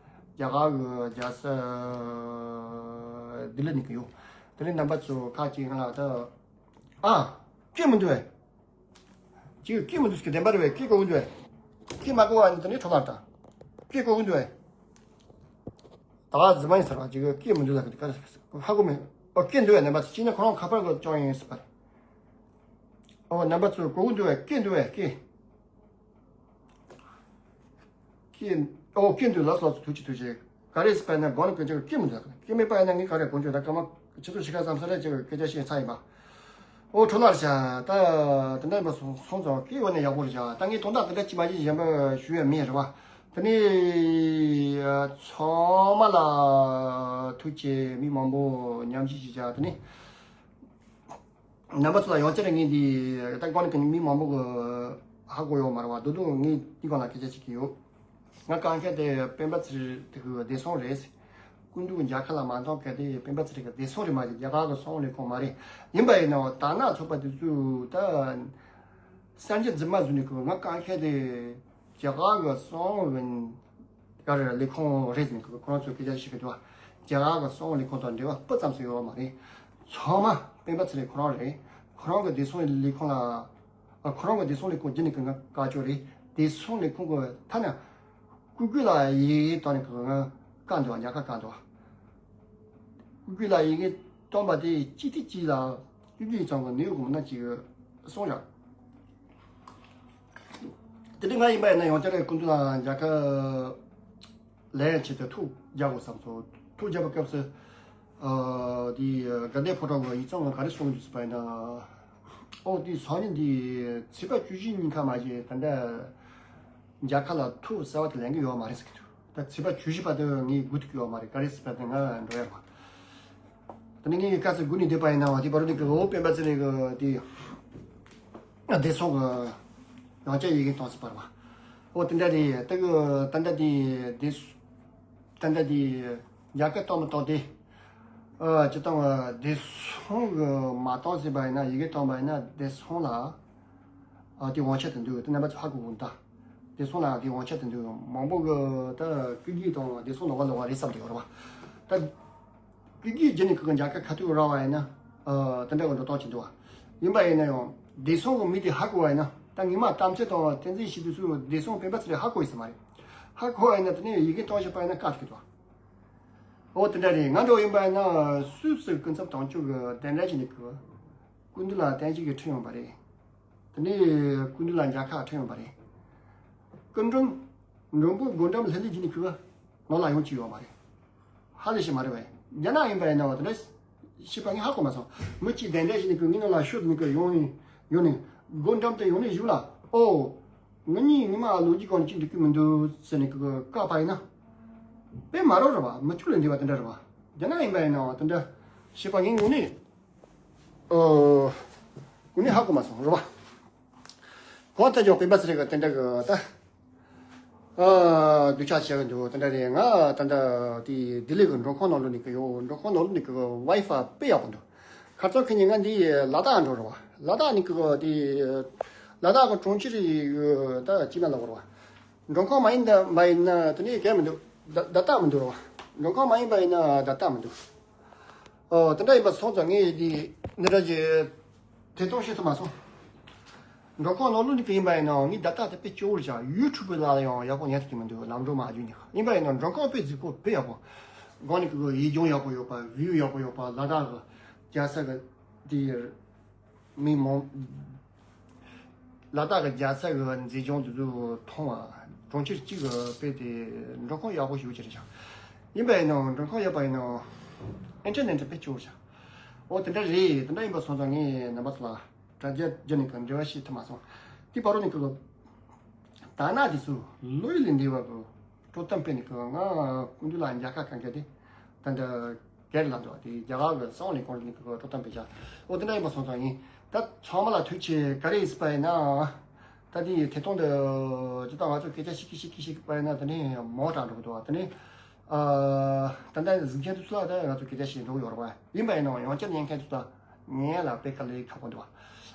རྒྱ་གར་གི་རྒྱལ་ས་ལྡི་ལི་ནས་ཀྱི་ཡོད། དེ་ནས་རྣམ་པ་ཚོ་ཁ་ཅིག་ང་ལ་ད་ཨ་སྐད་མི་འདུག་བས། ཅིག་སྐད་མི་འདུག་ཟེར་གི་བདེན་པ་རེད་བས། སྐད་གོ་གི་འདུག་བས། སྐད་མ་གོ་བ་ནི་དེ་ནས་ཁྲོ་མར་དང་། སྐད་གོ་གི་འདུག་བས། ད་ག་རྫུན་མ་ཡིན་ཟེར་བ་ཅིག་སྐད་མི་འདུག་ལབ་གི་འདུག་ག་ཧ་གོ་མེད། ཨོ་སྐད་འདུག་བས། རྣམ་པ་ཚོ་གཅིག་ནས་ཁོ་རང་ཁ་པར་གི་ཅོང་ཡིན་ཟེར་བ་རེད། ཨོ་རྣམ་པ་ཚོ་གོ་གི་འདུག་བས། སྐད་འདུག་བས་སྐད། སྐད། ཨོ་སྐད་འདུག་ལགས་སོ། ཐུགས་རྗེ་ཆེ་ཐུགས་རྗེ་ཆེ། ག་རེ་ཟེར་པ་ན་སྒོ་ནས་སྐད་ཆ་སྐད་མི་འདུག་སྐད་མེད་པ་ཡིན་ན་ངས་ག་རེ་དགོངས་བྱུང་། ད་སྐར་མ་ཆུ་ཚོད་ཕྱེད་ཀ་ཙམ་ས་རེ་ཅིག་སྐད་ཆ་བཤད་ཚར་ཡིན་པ། ཨོ་ཁྲོ་ལར་བྱ་ད་དེ་འདྲ་མ་སོང་སོང་ཙང་སྐད་འོ་ནས་ཡག་པོ་རེད་བྱ། ད་ངས་དོན་དག་དེ་འདྲ་ཅི་མ་ཅི་གཞན་པ་ཞུ་ཡ་མེད་རེད་བ། དེ་ནས་ཚང་མ་ལ་ཐུགས་རྗེ་ཆེ། མི་མང་པོ་མཉམ་ཞུགས་ཞུ་བྱ་དེ་ནས། རྣམ་པ་ཚོ་ལ་ཡང་བསྐྱར་ངས་འདི་ད་གོང་ནས་མི་མང་པོ་གི་ཧ་གོ་ཡོད་མ་རེད་བ། དོ་དོ་ངས་འདི་སྒང་ལ་སྐད་ཆ་བཤད་ཀྱི་ཡོད། ང་གང་ཤེས་དེ་སྤེན་པ་ཚེ་རིང་གི་བདེ་སྲུང་རེད། སྐུ་མདུན་རྒྱལ་ཁབ་ལ་མ་གཏོགས་གལ་ཏེ་སྤེན་པ་ཚེ་རིང་གི་བདེ་སྲུང་རེད་མ་གཏོགས་རྒྱ་གར་གི་གསང་བའི་ལས་ཁུངས་མ་རེད། ཡིན་པ་ཡིན་ནའང་དར་ནག་ཚོགས་པ་དེ་ཚོས་ད་གསར་འགྱུར་རྫུན་མ་བཟོས་ནས་གི་ང་གང་ཤེས་དེ། རྒྱ་གར་གི་གསང་བའི་ག་རེ་ལས་ཁུངས་རེད་ཟེར་ནས་ཁོ་རང་ཚོས་སྐད་ཆ་བཤད་ཀྱི་འདུག་ང་རྒྱ་གར་གི་གསང་བའི་ལས་ཁུངས་དང་འབྲེལ་བ་སྤུ་ཙམ་ཞིག་ཡོད་མ་རེད། ཚང་མ་སྤེན་པ་ཚེ་རིང་ཁོ་རང་རེད། ཁོ་རང་གི་བདེ་སྲུང་ལས་ཁུངས་ལ། ཨ་ཁོ་རང་གི་བདེ་སྲུང་ལས་ཁུངས་བརྒྱུད་ནས་ཀྱི་ང་བཀའ་ཆོས་རེད། བདེ་སྲུང་ལས་ཁུངས་ཀྱི་ཐ་ན་སྐུ་སྒེར་ལ་ཡི་གེ་བཏང་ནས་ཀྱི་ང་བཀའ་འདུག་རྒྱལ་ཁ་བཀའ་འདུག་སྐུ་སྒེར་ལ་ཡི་གེ་བཏང་པ་དེ་གཅིག་དེ་གཅིག་ལ་སྐུ་སྒེར་ཚང་གི་ནུས་གོང་ན་ཅིག་གསུངས་བཞག་དེ་འདྲ་ང་ཡིན་པ་ཡིན་ན་ཡང་བསྐྱར་སྐུ་མདུན་ལ་མཇལ་ཁ་ལེན་ཆེད་དུ་ཐུགས་རྒྱག་དགོས་བསམ་སོང་། ཐུགས་རྒྱག་པའི་སྐབས་སུ། ཨ་འདི་དགའ་ལྡན་ཕོ་བྲང་གི་ཡིག་ཚང་ལ་ག་རེ་གསུངས་འདུག་ཟེར་བ་ཡིན་ན། ཨོ་འདི་སང་ཉིན་འདི་ཚེས་པ་བཅུ་བཞི་ཉིན་ཁ་མ་བྱས་ད་ལྟ་མཇལ་ཁ་ལ་ཐུགས་གསལ་བ་དེ་ལེན་གི་ཡོད་མ་རེད་ཟེར་གི་འདུག་ད་ཚེས་པ་བཅུ་བཞི་བར་དུ་ངས་སྒུག་ཐུབ་ཀྱི་ཡོད་མ་རེད། ག་རེ་ཟེར་བ་དེ་ང་འགྲོ་ཡ་མ། ད་ནི་ངས་དཀའ་ཚེགས་སྒུག་ནས་བསྡད་པ་ཡིན་ནའང་དེ་བར་དུ་གི་འོ་སྤེན་པ་ཚེ་རིང་གི་དེ་ བདེ་སྲུང་གི་ཡང་བསྐྱར་ཡི་གེ་གཏོང་སྲིད་པ་རེད་བ། འོ་དེ་འདྲ་རེད། ད་གི་ད་འདྲ་དེ་བདེ་སྲུང་ད་ལྟ་དེ་རྒྱ་སྐད་གཏོང་མི་གཏོང་དེ། ཨ་སྤྱིར་བཏང་བདེ་སྲུང་གི་མ་གཏོང་ཟེར་བ་ཡིན་ན། ཡི་གེ་གཏོང་བ་ཡིན་ན་བདེ་སྲུང་ལ་ཨ་དེ་དབང་ཆ་དེ་འདུག་དེ་རྣམ་པ་ཚོ་ཧ་གོ་གོ་ད། བདེ་སྲུང་ལ་དེ་དབང་ཆ་དེ་འདུག་མང་པོ་གི་ད་སྐུ་སྒེར་དང་བདེ་སྲུང་ལོགས་ཀ་ལོགས་ཀ་རེད་བསམ་གྱི་ཡོད་རེད་བ། ད་སྐུ་སྒེར་བརྒྱུད་ནས་ཁོ་གི་རྒྱ་སྐད་ཁ་ཐུག་རག་པ་ཡིན་ན། ཨ་དེ་འདྲ་གི་འགྲོ་སྟངས་ཅིག་འདུག་བ། ཡིན་པ་ཡིན་ན་ཡང་བདེ་སྲུང་གི་མི་དེ་ཧ་གོ་བ་ཡིན་ན། ད་ངས་མ་གཏམ་ཚད་དང་བསྟན་འཛིན་ཞིག་དུས་སུ་བདེ་སྲུང་སྤེན་པ་ཚེ་རིང་ཧ་གོ་ཡོད་ས་མ་རེད། ཧ་གོ་བ་ཡིན་ན་དེ་ནས་ཡི་གེ་གཏོང་བྱེད་པ་ཡིན་ན་དཀའ་ཐུག་གི་འདུག་འོ་དེ་འདྲ་རེད། ང་འགྲོ་ཡིན་པ་ཡིན་ན་སུད་སི་སྐུ་ཚབ་དོན་གཅོད་ཀྱི་གདན་འདྲེན་བྱས་ནས་ཀྱི་སྐུ་མདུན་ལ་བསྟན་བཅོས་ཀྱི་ཁྲིད་ཡོང་བ་རེད། དེ་ནས་སྐུ་མདུན་ལ་མཇལ་ཁ་ཁྲིད་ཡོང་བ་རེད། སྐུ་མགྲོན། མགྲོན་པོ་སྒོ་འགྲམ་ལྷོད་ལྷོད་བྱས་ནས་ཀྱི་ནང་ལ་ཡོང་བཅུག་ཡོད་མ་རེད། ཧ་ལས་ཤེས་མ་རེད་བས། རྒྱ་ནག་ཡིན་པ་ཡིན་ན་བ་དེ་འདྲ་བྱས་པ་ངས་ཧ་གོ་མ་སོང་། མི་གཅིག་གདན་འདྲེན་བྱས་ནས་ཀྱི་ངའི་ནང་ལ་ཤོག་ནས་ཀྱི་ཡོང་ནས་ཡོང་ནས་སྒོ་འགྲམ་དུ་ཡོང་ནས་བཞུགས་ལ། ཨོ། ང་གཉིས་ཉི་མ་ལོ་རྒྱུས་སྐོར་ནས་ཅིག་འགྲིག་གི་མི་འདུག་ཟེར་ནས་ཀྱི་བཀག་པ་ཡིན་ན། དཔེ་མ་རོགས་རེད་བ། མི་ཆོག་ལས་འདི་བ་དེ་འདྲ་རེད་བ། རྒྱ་ནག་ཡིན་པ་ཡིན་ན་བ་དེ་འདྲ་བྱས་པ་ངས་ངོ་ནས། ཨོ། ངོ་ནས་ཧ་གོ་མ་སོང་རེད་བ། གང་ལྟར་ཀྱང་སྤེན་པ་ཚེ་རིང་གི་དེ་འདྲ་གི་ད། ཨ་སྡུག་ཅག་བྱས་གི་འདུག་དེ་འདྲ་རེད། ང་ད་ལྟ་དེ་ལྡི་ལི་གི་མགྲོན་ཁང་ནང་ལོགས་ནས་ཀྱི་ཡོད། མགྲོན་ཁང་ནང་ལོགས་ནས་ཀྱི་ཝའི་ཧྥའི་དཔེ་ཡག་པོ་འདུག་ཁ་སང་ཁེ་ཉིན་ང་འདི་ལ་དྭགས་འགྲོ་རེད་བ། ལ་དྭགས་ནས་ཀྱི་དེ་ལ་དྭགས་ཀྱི་གྲོང་ཁྱེར་ཡི་ད་ཅི་ན་ལ་བར་བ། མགྲོན་ཁང་མ་ཡིན་ད་མ་ཡིན་ན་དེ་ནས་གས་མི་འདུག་ད་ད་ལྟ་མི་འདུག་རེད་བ། མགྲོན་ཁང་མ་ཡིན་པ་ཡིན་ན་ད་ལྟ་མི་འདུག་ཨོ་དེ་འདྲ་ཡིན་པ་སོང་ཙང་ངས་འདི་འདི་འདྲ་གི་དེ་གཏོང་ཤེས་ཐུབ་མ་སོང་། མགྲོན་ཁང་ནང་ལོགས་ནས་ཀྱི་ཡིན་པ་ཡིན་ནའང་ངས་ད་ལྟ་དེ་དཔེ་སྐྱོ་བོར་བཞག་ཡུ་ཊུབ་ལ་ཡང་ཡག་པོ་ཉན་ཐུབ་ཀྱི་མི་འདུག་ལམ་འགྲོ་མ་བརྒྱུད་ནས། ཡིན་པ་ཡིན་ནའང་མགྲོན་ཁང་དཔེ་རྫིག་པོ་དཔེ་ཡག་པོ། སྒང་ནས་ཀྱི་ཡིག་རྒྱུགས་ཡག་པོ་ཡོད་པ། བིའུ་ཡག་པོ་ཡོད་པ། ལ་དྭགས་ཀྱི་རྒྱལ་ས་གི་དེ་མི་མང་། ལ་དྭགས་ཀྱི་རྒྱལ་ས་གི་མཛེས་ལྗོངས་དེ་ཚོ་མཐོང་བ། གྲོང་ཁྱེར་གཅིག་གི་དཔེ་དེ་མགྲོན་ཁང་ཡག་པོ་ཞེ་པོ་ཅིག་རེད་ཤག་ཡིན་པ་ཡིན་ནའང་མགྲོན་ཁང་ཡག་པ་ཡིན་ནའང་ཨིན་ཊར་ནེཊ་དཔེ་སྐྱོ་བོ་ཤག་འོ་དེ་འདྲ་རེད། དེ་འདྲ་ཡིན་པ་སོང་ཙང་ངས་རྣམ་པ་ཚོ་ལ་དྲ་རྒྱ་བརྒྱུད་ནས་ཀྱི་འབྲེལ་བ་བྱེད་ཐུབ་མ་སོང་། དེ་བར་དུ་ནས་ཀྱི་ད་ན་དེ་ཚོ་ལོ་ཡི་ལས་འདས་པ་གི་དཀྲོག་གཏམ་སྤེལ་ནས་ཀྱི་ང་སྐུ་མདུན་ལ་མཇལ་ཁ་གང་ག་དེ་ད་འདི་སྒེར་ལ་འདུག་དེ་རྒྱ་གར་གི་གསང་བ་ལས་ཁུངས་ནས་ཀྱི་དཀྲོག་གཏམ་སྤེལ་བྱ། འོ་དེ་འདྲ་ཡིན་པ་སོང་ཙང་ཡིན། ད་ཚང་མ་ལ་ཐུགས་རྗེ་ག་རེ་ཡིན་པ་ཡིན་ན། ད་དེ་ཐད་གཏོང་དུ་ཇི་ལྟར་ང་ཚོ་སྐད་ཆ་བཤད་ཀྱི་བཤད་ཀྱི་བཤད་ཀྱི་པ་ཡིན་ན་དེ་ནས་མོ་དྲག་འགྲོ་གི་འདུག་དེ་ནས་ཨ་ད་ལྟ་གཟིགས་མཁན་དེ་ཚོ་ལ་ད་ང་ཚོ་སྐད་ཆ་བཤད་འགྲོ་གི་ཡོད་རེད་པ། ཡིན་པ་ཡིན་ནའང་ཡང་བསྐྱར་ཉན་མཁན་དེ་ཚོ་ལ་ཉན་ལ་དཔེ་དཀའ་ལས་ཁག་པོ་འདུག་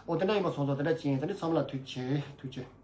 འོ་དེ་འདྲ་ཡིན་པ་སོང་ཙང་དེ་འདྲ་ཅན་དེ་ནས་ཚང་མ་ལ་ཐུགས་རྗེ་ཆེ། ཐུགས་རྗེ་ཆེ།